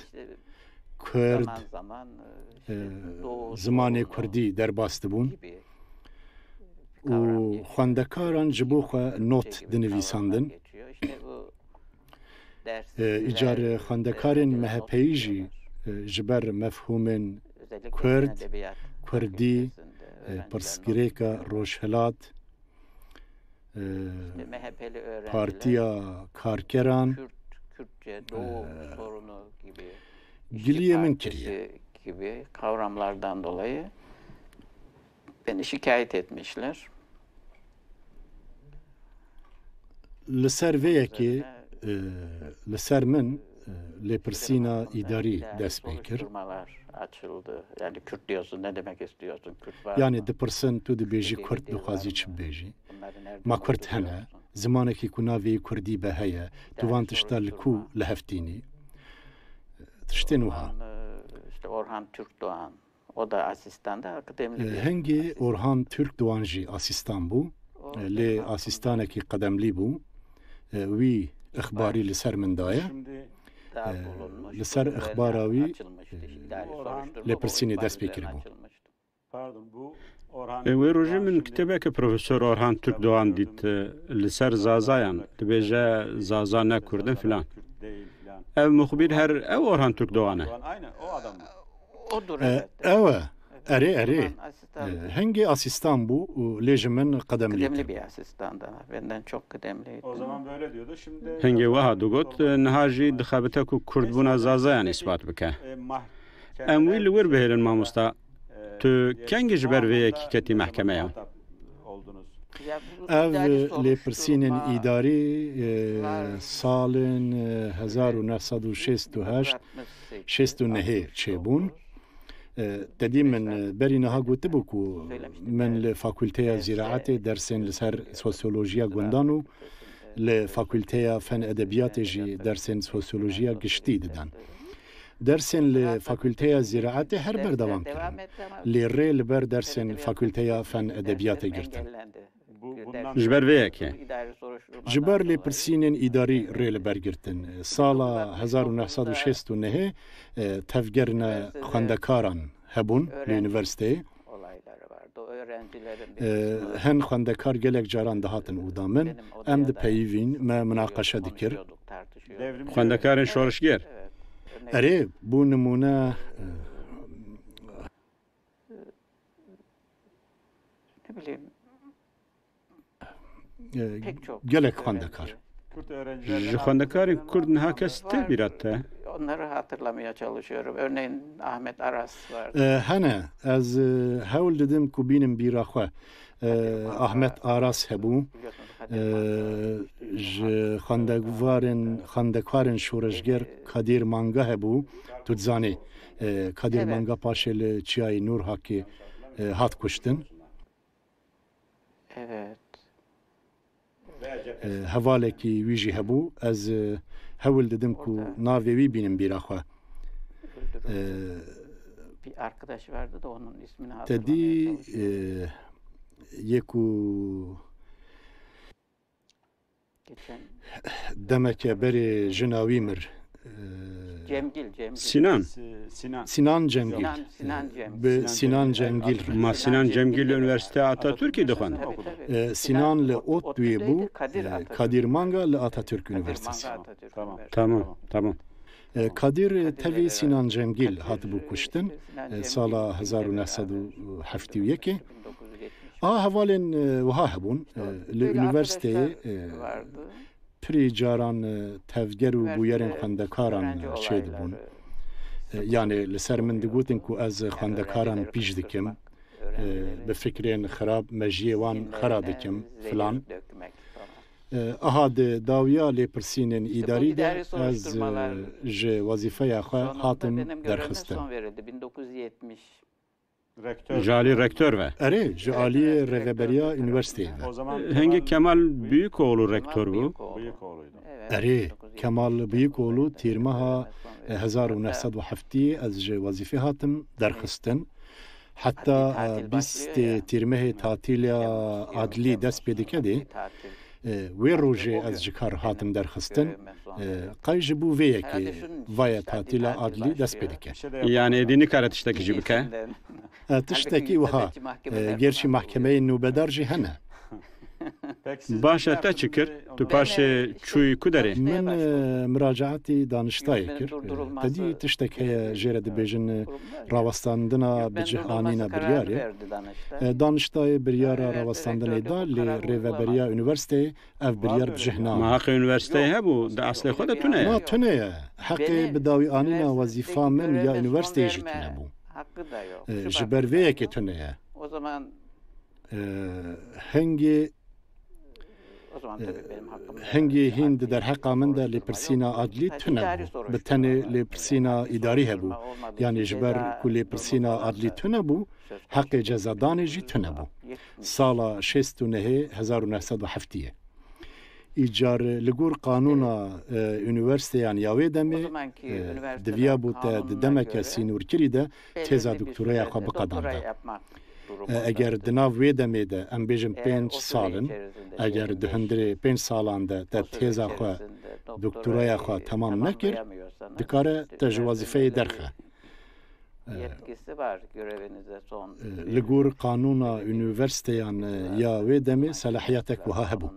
Kurd, e, zimanê Kurdî derbas dibûn. û xwendekaran ji bo xwe not dinivîsandin. E, îcar xwendekarên M H P'yî jî, e, ji ber mefhûmên Kurd, Kurdî, e, pirsgirêka Rojhilat, e, Partiya Karkeran, Kürt, Kürtçe, Doğu e, sorunu gibi, giliyê min kiriye gibi kavramlardan dolayı beni şikayet etmişler. Li ser vê yekê, e, li ser min, e, lêpirsîna îdarî dest pê kir. Soruşturmalar açıldı. Yani Kürt diyorsun, ne demek istiyorsun? Kürt var mı? Yanî dipirsin, tu dibêjî Kurd, dixwazî çi bibêjî? Ma Kurd hene, zimanekî ku navê kurdî be heye, tu van tişta li ku li hev tînî? Tiştên wiha. Orhan, e, işte Orhan Türkdoğan, o da asistanda, kıdemli bir asistan. E, hingê Orhan Türkdoğan jî asistan bû. E, lê asistanekî qedemlî bû. E, wî ixbarî li ser min daye. E, li ser ixbara wî, e, lêpirsînê dest pê kiribû. Pardon, bu Orhan. E, wê rojê min kitêbeke Profesor Orhan Türkdoğan dît, e, li ser Zazayan. Dibêje, Zaza ne Kurd in filan. Ev muxbir her ew Orhan Türkdoğan e. Aynen, o adam mı? Odur, e, evet. Ew e. Erê, erê. Orhan asistan. E, hingê asistan bû û lê ji min qedemlî. Kıdemli bir asistan da. Benden çok kıdemliydi. O zaman böyle diyordu. Şimdi hingê wiha digot, e, niha jî dixebite ku Kurdbûna Zazayan îspat bike. Em wî li wir bihêlin, mamosta. Tu kengî ji ber vê yekî ketî mehkemeya? Ev lêpirsînên îdarî, e, salên, e, hezar û neh sed û şêst û heşt, şêst û nehê çêbûn. E, te dî min, e, berî niha gotibû ku min li Fakulteya Zîraetê dersên li ser sosyolojiya gundan û li Fakulteya Fen Edebiyatê jî dersên sosyolojiya giştî didan. Dersên li Fakulteya Zîraetê her berdewam kirin. Lê rê li ber dersên Fakulteya Fen Edebiyatê girtin. Ji ber vê yekê. Ji ber lêpirsînên îdarî rê li ber girtin. Sala hezar û neh sed û şêst û nehê, e, tevgerine xwendekaran hebûn li unîversîteyê. E, hin xwendekar gelek caran dihatin oda min. Em dipeyivîn, me minaqeşe dikir. Xwendekarên şorişger. Erê, bû nimûne, e, Ne bileyim, e, pek çok gelek öğrenci. Xwendekar. Ji xwendekarên Kurd niha kes tê bîra te? Onları hatırlamaya çalışıyorum. Örneğin Ahmet Aras vardı. E, hene, ez, e, hewl didim ku bînim bîra xwe. E, Ahmet Aras hebû. E, ji xwendevarên, xwendekarên şoreşger Kadir Manga hebû. Tu dizanî, e, Kadir Manga paşê li Çiyayê Nûr Hakê, e, hat kuştin. Evet. E, hevalekî wî jî hebû. Ez, e, hewl didim ku navê wî bînim bîra xwe. E, bir arkadaş vardı da onun ismini hatırlamaya çalışıyorum. Te dî, e, yê ku demeke berê jina wî mir. Cemgil, Cemgil. Sinan. Sinan Cemgil. Sinan, Sinan Cemgil. Bi Sinan Cemgil re. Ma Sinan Cemgil li Unîversîteya Atatürk'ê dixwend? Tabii, tabii. E, Sinan li ODTÜ'yê bû, e, Kadir Manga li Atatürk Üniversitesi. Tamam, tamam. E, Kadir, e, tevî Sinan Cemgil hatibû kuştin, e, sala hezar û neh sed û heftê û yekê. A hevalên, e, wiha hebûn, e, li unîversîteyê, e, pirî caran, e, tevger û bûyerên xwendekaran, e, çêdibûn. E, yanê li ser min digotin ku ez xwendekaran pîş dikim, e, bi fikrên xirab mejiyê wan xera dikim filan. E, aha di dawiya lêpirsînên îdarî de ez, e, ji wezîfeya xwe hatim derxistin. Ji alî rektor ve? Erê, ji alî rêveberiya unîversîteyê ve. Hingê Kemal Büyükoğlu rektor bû. Erê, Kemal Büyükoğlu tîrmeha hezar û neh sed û heftê ez ji wezîfê hatim derxistin. Heta, e, bîstê tîrmehê tatîla adlî dest pê dike dê, E, wê rojê ez ji kar hatim derxistin, e, qey ji bo vê yekê vaye tatîla adlî dest pê dike. Yanî êdî nikare tiştekî jî bike? E, tiştekî wiha, e, gerçî mahkemeyên nûbedar jî hene. Baş e, te çi kir? Tu paşê çûyî ku derê? Min, e, miracaetî daniştayê kir. E, tedî tiştek heye jê re dibêjin, e, rawestandina bi cih anîna biryarê. E, daniştayê biryara rawestandinê da, lê rêveberiya unîversîteyê ev biryar bi cih nayê. Ma heqê unîversîteyê hebû, di eslê xwe de tune ye. Na, tune ye. Heqê bi dawî anîna wezîfa min ya unîversîteyê jî tune bû. E, ji ber vê yekê tune ye. E, hingê, e, hingê hîn di derheqa min de lêpirsîna adlî tune bû. Bi tenê lêpirsîna îdarî hebû. Yanî ji ber ku lêpirsîna adlî tune bû, heqê cezadanê jî tune bû. Sala şêst û nehê, hezar û neh sed û heftiyê. Îcar li gor qanûna, e, unîversîteyan ya wê demê, e, diviya bû te di demeke sînorkirî de têza doktoraya xwe biqedanda. E, eger di nav wê demê de, em bêjin pênc sal in, eger di hundirê pênc salan de te têza xwe, doktoraya xwe temam nekir, dikare te ji wezîfeyê derxe. E, e, li gor qanûna unîversîteyan, e, ya wê demê selahiyetek wiha hebû.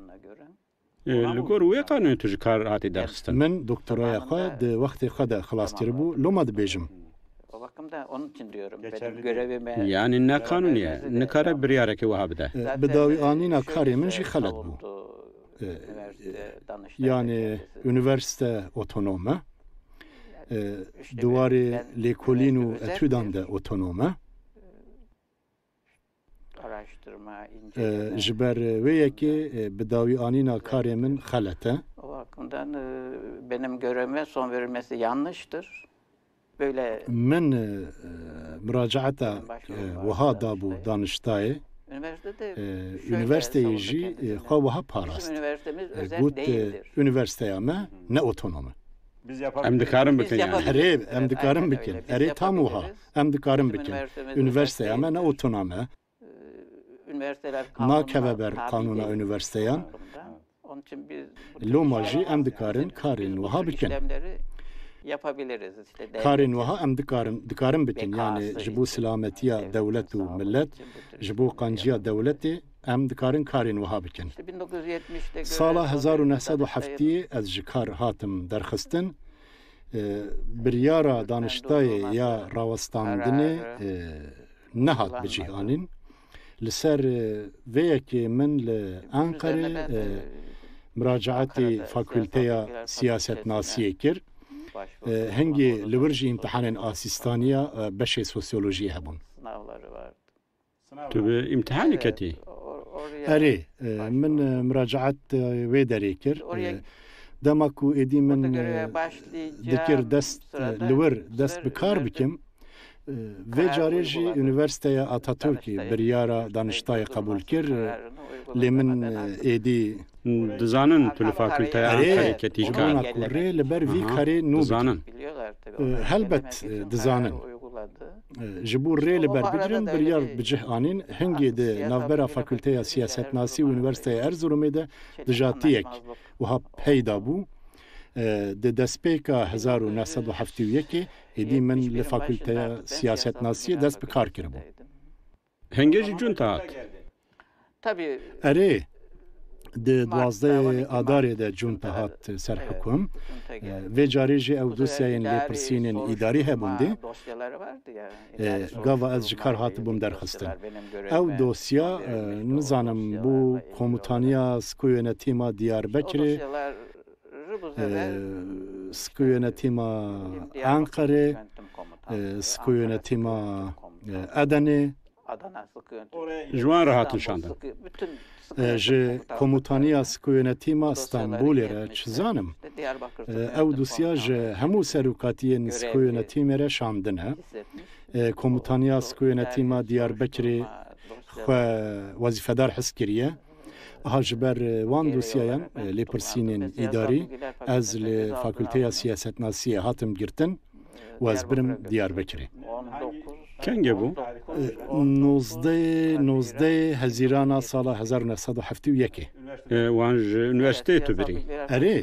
E, li gor wê qanûnê tu ji kar hatî derxistin? Min doktoraya xwe di wextê xwe de xilas kiribû, loma dibêjim. Yanî ne qanûnî ye, nikare biryarekê wiha bide. E, bi dawî anîna karê min jî xelet bû. E, yanî unîversîte otonom e. E, di warê lêkolîn û etûdan de otonom e. E, ji ber wê yekê, e, bi dawî anîna karê min xelet e. O bakımdan, e, benim görevime son verilmesi yanlıştır. Min, e, muracaeta, e, wiha dabû daniştayê. E, unîversîteyê jî, e, xwe wiha parast. E, got, e, unîversîteya me ne otonom e. Em dikarin bikin yani. Erê, em dikarin bikin. Erê, tam wiha. Em dikarin bikin. Unîversîteya me ne otonom e. Nakeve ber qanûna unîversîteyan. Loma jî em dikarin karên wiha bikin. Karên wiha em dikarin, dikarin bikin, yanî ji bo silametiya dewlet û millet, ji bo qanciya dewletê em dikarin karên wiha bikin. Sala hezar û neh sed û heftiyê ez ji kar hatim derxistin. E, biryara daniştayê ya rawestandinê, e, nehat bicih anîn. Li ser, e, vê yekê min li Enqerê, e, muracaetê Fakulteya Siyasetnasiyê kir. E, hingê li wir jî îmtihanên asîstaniya, e, beşê sosyolojiyê hebûn. Tu bi îmtihanê ketî? Erê, e, min, e, muracaet, e, wê derê kir. E, dema ku êdî min, e, dikir dest, e, li wir dest bi kar bikim, e, vê carê jî Unîversîteya Ataturkî biryara daniştayê qebûl kir, e, lê min, e, êdî Dizanin tu li fakulteya Enqerê ketî kar. Ji bona ku rê li ber vî karê nû dizanin. E, helbet, e, dizanin. E, ji bo rê li ber bigirin, biryar bi cih anîn, hingê di navbera Fakulteya Siyasetnasî û Unîversîteya Erzurumê de dijatiyek wiha peyda bû. E, di destpêka hezar û neh sed û heftê û yekê êdî min li Fakulteya Siyasetnasiyê dest bi kar kiribû. Hingê jî cûnte hat. Erê, di duwazdehê Adarê de cûnte hat ser hukum. E, vê carê jî ew dosyayên lêpirsînên îdarî hebûn dê. E, gava ez ji kar hatibûm derxistin. Ew dosya, e, nizanim, bû Komutaniya Sikoyonetîma Diyarbekirê, e, Sikoyonetîma Enqerê, e, Sikoyonetîma, e, Edenê, Ji wan re hatin şandin. E, ji Komutaniya Sikoyonetîma Stenbolê re çi zanim. E, ew dosya ji hemû serokatiyên Sikoyonetîmê re şandine. E, Komutaniya Sikoyonetîma Diyarbekirê xwe wezîfedar his kiriye. Aha ji ber, e, wan dosyayan, e, lêpirsînên îdarî, ez li Fakulteya Siyasetnasiyê hatim girtin û ez birim Diyarbekirê. Kengê bû? E, nozdeh, nozdeh Hezîrana sala hezar û neh sed û heftê û yekê. E, wan ji unîversîteyê tu birî? Erê.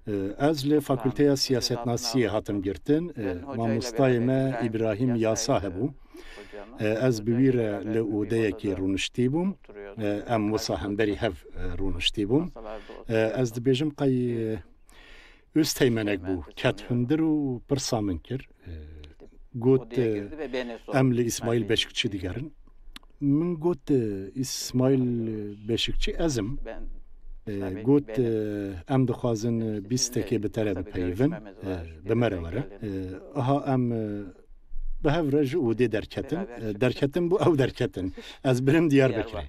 E, ez li Fakulteya Siyasetnasiyê hatim girtin. E, mamostayê me Îbrahîm Yasa hebû. E, ez bi wî re li odeyekê rûniştî bûm. E, em wisa hemberî hev, e, rûniştî bûm. E, ez dibêjim qey, e, Üsteğmenek bû, ket hundir û pirsa min kir. E, got, e, em li Îsmaîl Beşikçî digerin. Min got, e, Îsmaîl Beşikçî ez im. E, got, e, em dixwazin, e, bîstekê bi te re bipeyivin, e, bi me re were. E, aha em, e, bi hev re ji odê derketin. E, derketin bû, ew derketin. Ez birim Diyarbekirê.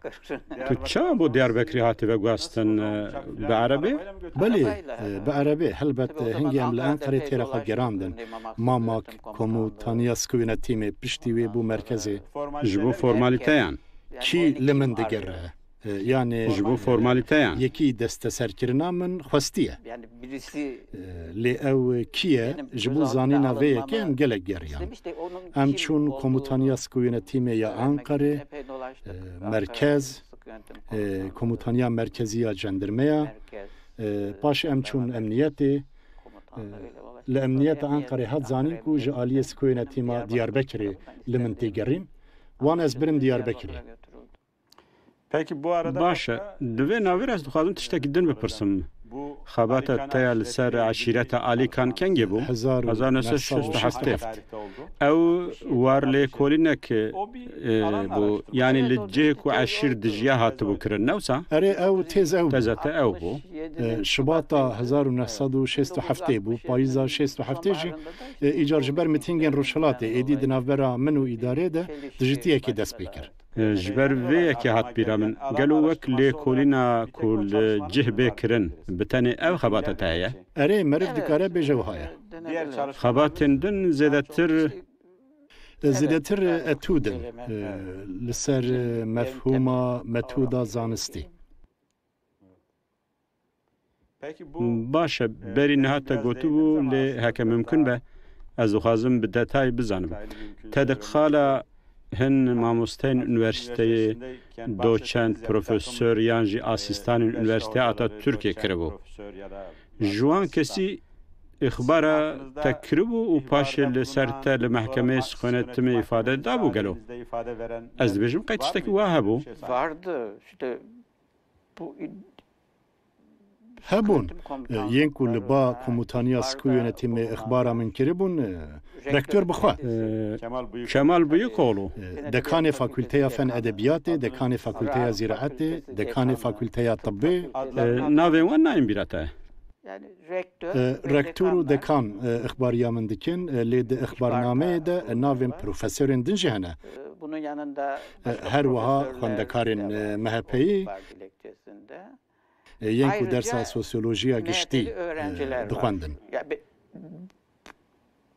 Tu çawa bo Diyarbekirê hatî veguhastin, e, bi erebê? Belê, e, bi erebê. Helbet, e, hingê em li Enqerê têra xwe gerandin. Mamak, Komutaniya Sikoyê Netîmê piştî wê bû merkezê. Ji bo formalîteyan? Kî li min digere? E, yanî Ji bo formalîteyan? Yekî desteserkirina min xwestiye. E, lê ew kî ye? Ji bo zanîna vê yekê em gelek geriyan. Em çûn Komutaniya Sikoyê Netîmê ya Enqerê, e, merkez, e, Komutaniya Merkezî ya Cendirmeya, e, paşê em çûn emniyetê. E, li emniyeta Enqerê hat zanîn ku ji aliyê Sikoyê Netîma Diyarbekirê li min têgerîn. Wan ez birim Diyarbekirê. Baş e. Di vê navê re ez dixwazim tiştekî din bipirsim. Xebata te ya li ser eşîreta Alîkan kengê bû? Hezar û neh sed û şêst û heftê. Ew war lêkolînek, e, bû, yanî li cihê ku eşîr dijiya hatibû kirin, ne wisa? Erê, ew têz ew bû. Teza te ew bû. E, Şibata hezar û neh sed û şêst û heftê bû, payîza şêst û heftê jî, e, îcar ji ber mitîngên Rojhilatê êdî di navbera min û îdarê de dijitiyekê dest pê kir. E, ji ber vê yekê hat bîra min. Gelo wek lêkolîna ku li cih bê kirin, bi tenê ev xebata te heye? Erê, meriv dikare bêje wiha ye. Xebatên din zêdetir E, zêdetir etûd in, e, li ser, e, mefhûma, metûda zanistî. Baş e, berî niha te gotibû, lê heke mimkun be, ez dixwazim bi detay bizanim. Te di qala hin mamosteyên unîversîteyê, doçent, profesor yan jî asîstanên unîversîteya Atatürkê kiribû. Ji wan kesî îxbara te kiribû û paşê li ser te li mehkemeyê Sikoyê Netîmê îfade dabû gelo? Ez dibêjim qey tiştekî wa hebû? Vardı. İşte bu id- Hebûn. Sıkıntı bu komutan. E, yên ku li ba Komutaniya Sikoyê Netîmê îxbara min kiribûn, e, rektor bi xwe. E, Kemal Bıyıkoğlu. E, dekanê Fakulteya Fen Edebiyatê, dekanê Fakulteya Zîraetê, dekanê Fakulteya Tibbê. E, navên wan nayên bîra te? E, rektor û dekan, e, îxbariya min dikin, e, lê di îxbarnameyê de, e, navên profesorên din jî hene. E, her wiha xwendekarên, e, M H P'yî, e, yên ku dersa sosyolojiya giştî, e, dixwendin.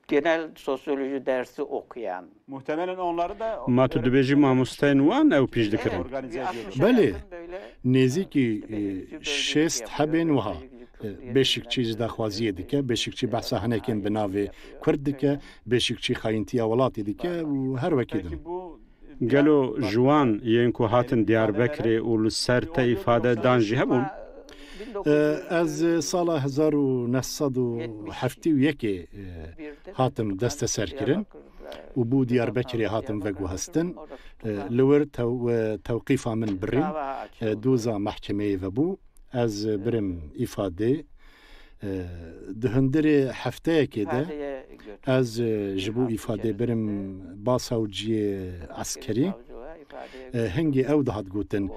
Genel sosyoloji dersi okuyan. Muhtemelen onları da Ma tu dibêjî mamosteyên wan ew pîş dikirin? Belê, nêzîkî, e, şêst hebên wiha, e, beşikçî ji daxwaziyê dike, beşikçî behsa hinekên bi navê Kurd dike, beşikçî xayîntiya welatê dike û her wekî din. Gelo ji wan yên ku hatin Diyarbekirê û li ser te îfade dan jî hebûn? E, ez sala hezar û neh sed û heftê û yekê, e, hatim desteserkirin û bû Diyarbekirê hatim veguhestin. E, li wir tew-, e, tewqîfa min birîn, e, doza mehkemeyê vebû. Ez birim îfadê. E, di hundirê hefteyekê de ez, e, ji bo îfadê birim basawciyê eskerî. E, hingê ew dihat gotin,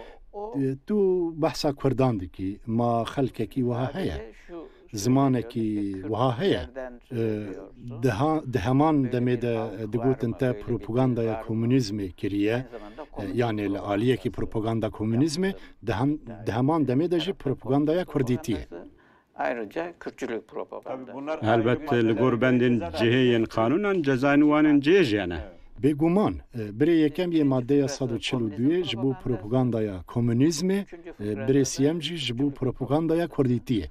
e, tu behsa Kurdan dikî, ma xelkekî wiha heye, zimanekî wiha heye. E, di ha-, di heman demê de digotin te propagandaya komunîzmê kiriye, e, yanê li aliyekî propaganda komunîzmê, di hem-, di heman demê de jî propagandaya kurdîtiyê. Ayrıca Kürtçülük propaganda. Helbet li gor bendên cihê yên qanûnan cezayên wan ên cihê jî hene. Bêguman, e, birê yekem yê maddeya sed û çil û duyê ji bo propagandaya komunîzmê, e, birê siyem jî ji bo propagandaya kurdîtiyê.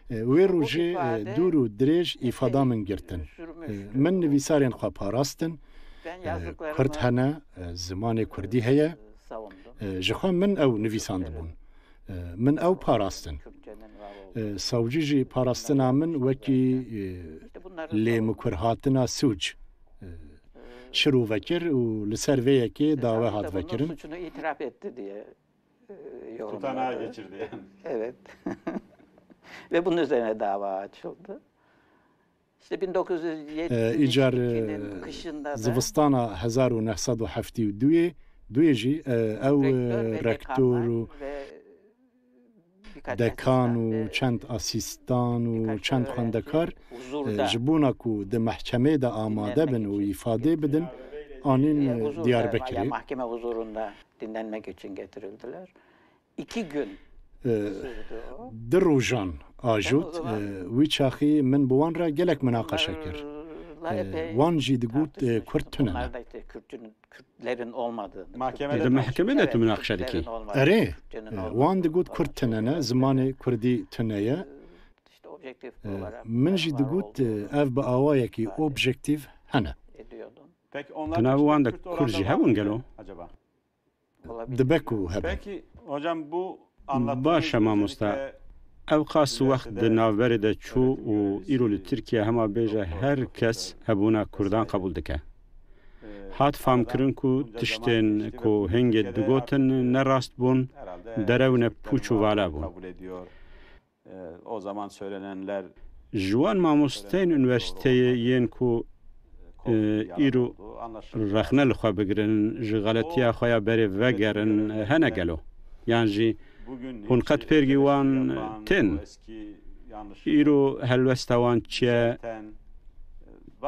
E, wê rojê, e, dûr û dirêj îfada min girtin. E, min nivîsarên xwe parastin. E, Kurd hene, e, zimanê Kurdî heye. E, ji xwe min ew nivîsandibûn. E, min ew parastin. E, savcî jî parastina min wekî, e, lêmikurhatina sûc, e, şirove kir û li ser vê yekê dawe hat vekirin. E, yorum Tutanağa vardı. geçirdi yani. Evet. Ve bunun üzerine dava açıldı. İşte E, Îcar, e, bin dokuz yüz yetmiş ikinin kışında da zivistana hezar û neh sed û heftê û duyê, duyê jî, e, ew, e, rektör ve rektor dekanlar û ve birkaç dekan asistan û ve çend asîstan û birkaç çend öğrenci xwendekar, e, huzurda ji bona ku di mehkemê de amade bin û dinlenmek için îfadê bidin, getirildi. Anîn, e, e, huzurda, Diyarbekirê. Yani mahkeme huzurunda dinlenmek için getirildiler. İki gün E, sürdü o. Di rojan ajot, e, wî çaxî min bi wan re gelek minaqeşe kir. E, wan jî digot, e, Kurd tune ne. Mahkemede Di mehkemê de tu minaqeşe dikî? Erê, e, wan digot Kurd tune ne, zimanê Kurdî tune ye. E, min jî digot, e, ev bi awayekî objektif hene. Di nav wan de Kurd jî hebûn gelo? Dibe ku hebe. Baş e mamosta. Ew qas wext di navberê de çû û îro li Tirkiye hema bêje her kes hebûna Kurdan qebûl dike. Hat famkirin ku tiştên ku hingê digotin ne rast bûn, derew ne pûç û vala bûn. E, o zaman söylenenler Ji wan mamosteyên unîversîteyê yên ku, e, îro rexne li xwe bigirin, ji xeletiya xwe ya berê vegerin, e, hene gelo? Yan jî hûn qet pêrgî wan tên? Îro helwesta wan çi ye?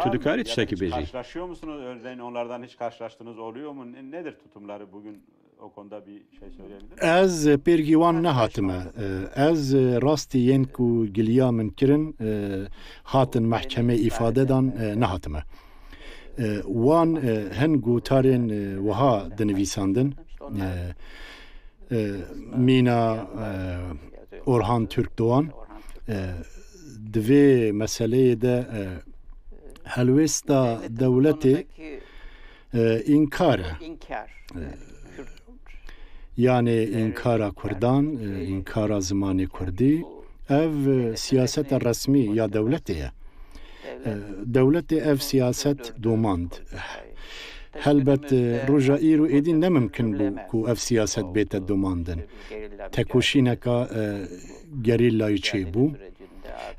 Tu dikarî tiştekî bêjî? Karşılaşıyor musunuz? Örneğin onlardan hiç karşılaştığınız oluyor mu? Ne- Nedir tutumları bugün? O konuda bir şey söyleyebilir misin? Ez pêrgî wan nehatime. Ez rastî yên ku giliya min kirin, hatin mehkemê îfade dan, nehatime. Wan hin gotarên wiha dinivîsandin. Mîna Orhan Türkdoğan, di vê meseleyê de, helwêsta dewletê, e, înkar e. E, yanê înkara Kurdan, e, înkara zimanê Kurdî, ev, e, siyaseta resmî ya dewletê ye. E, dewletê ev siyaset domand. Helbet, e, roja îro êdî ne mimkin bû ku ev siyaset bête domandin. Tekoşîneka, e, gerîlayî çêbû.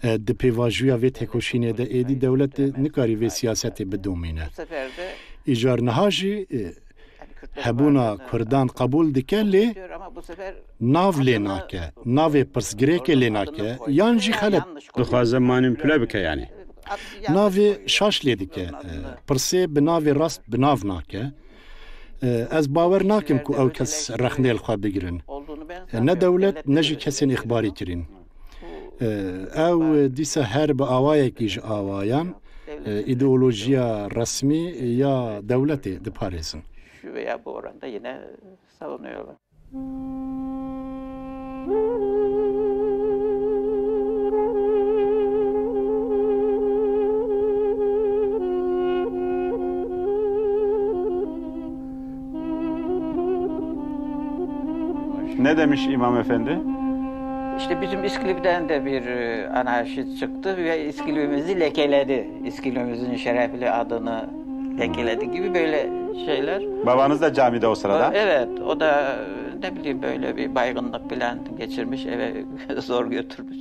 E, di pêvajoya vê tekoşînê de êdî dewlet nikarî vê siyasetê bidomîne. Îcar niha jî, e, hebûna Kurdan qebûl dike, lê nav lê nake, navê pirsgirêkê lê nake, yan jî xelet. Dixwaze manîpule bike yani. Navê şaş lê dike, e, pirsê bi navê rast bi nav nake. E, ez bawer nakim ku ew kes rexnê li xwe bigirin. E, ne dewlet, ne jî kesên îxbarî kirîn. E, ew dîsa her bi awayekî ji awayan, e, îdeolojiya resmî ya dewletê diparêzin. Şu veya bu oranda yine savunuyorlar. Ne demiş İmam Efendi? İşte bizim İskilip'ten de bir, e, anarşist çıktı ve İskilip'imizi lekeledi. İskilip'imizin şerefli adını lekeledi gibi böyle şeyler. Babanız da camide o sırada? Evet, o da, e, ne bileyim, böyle bir baygınlık falan geçirmiş, eve zor götürmüş.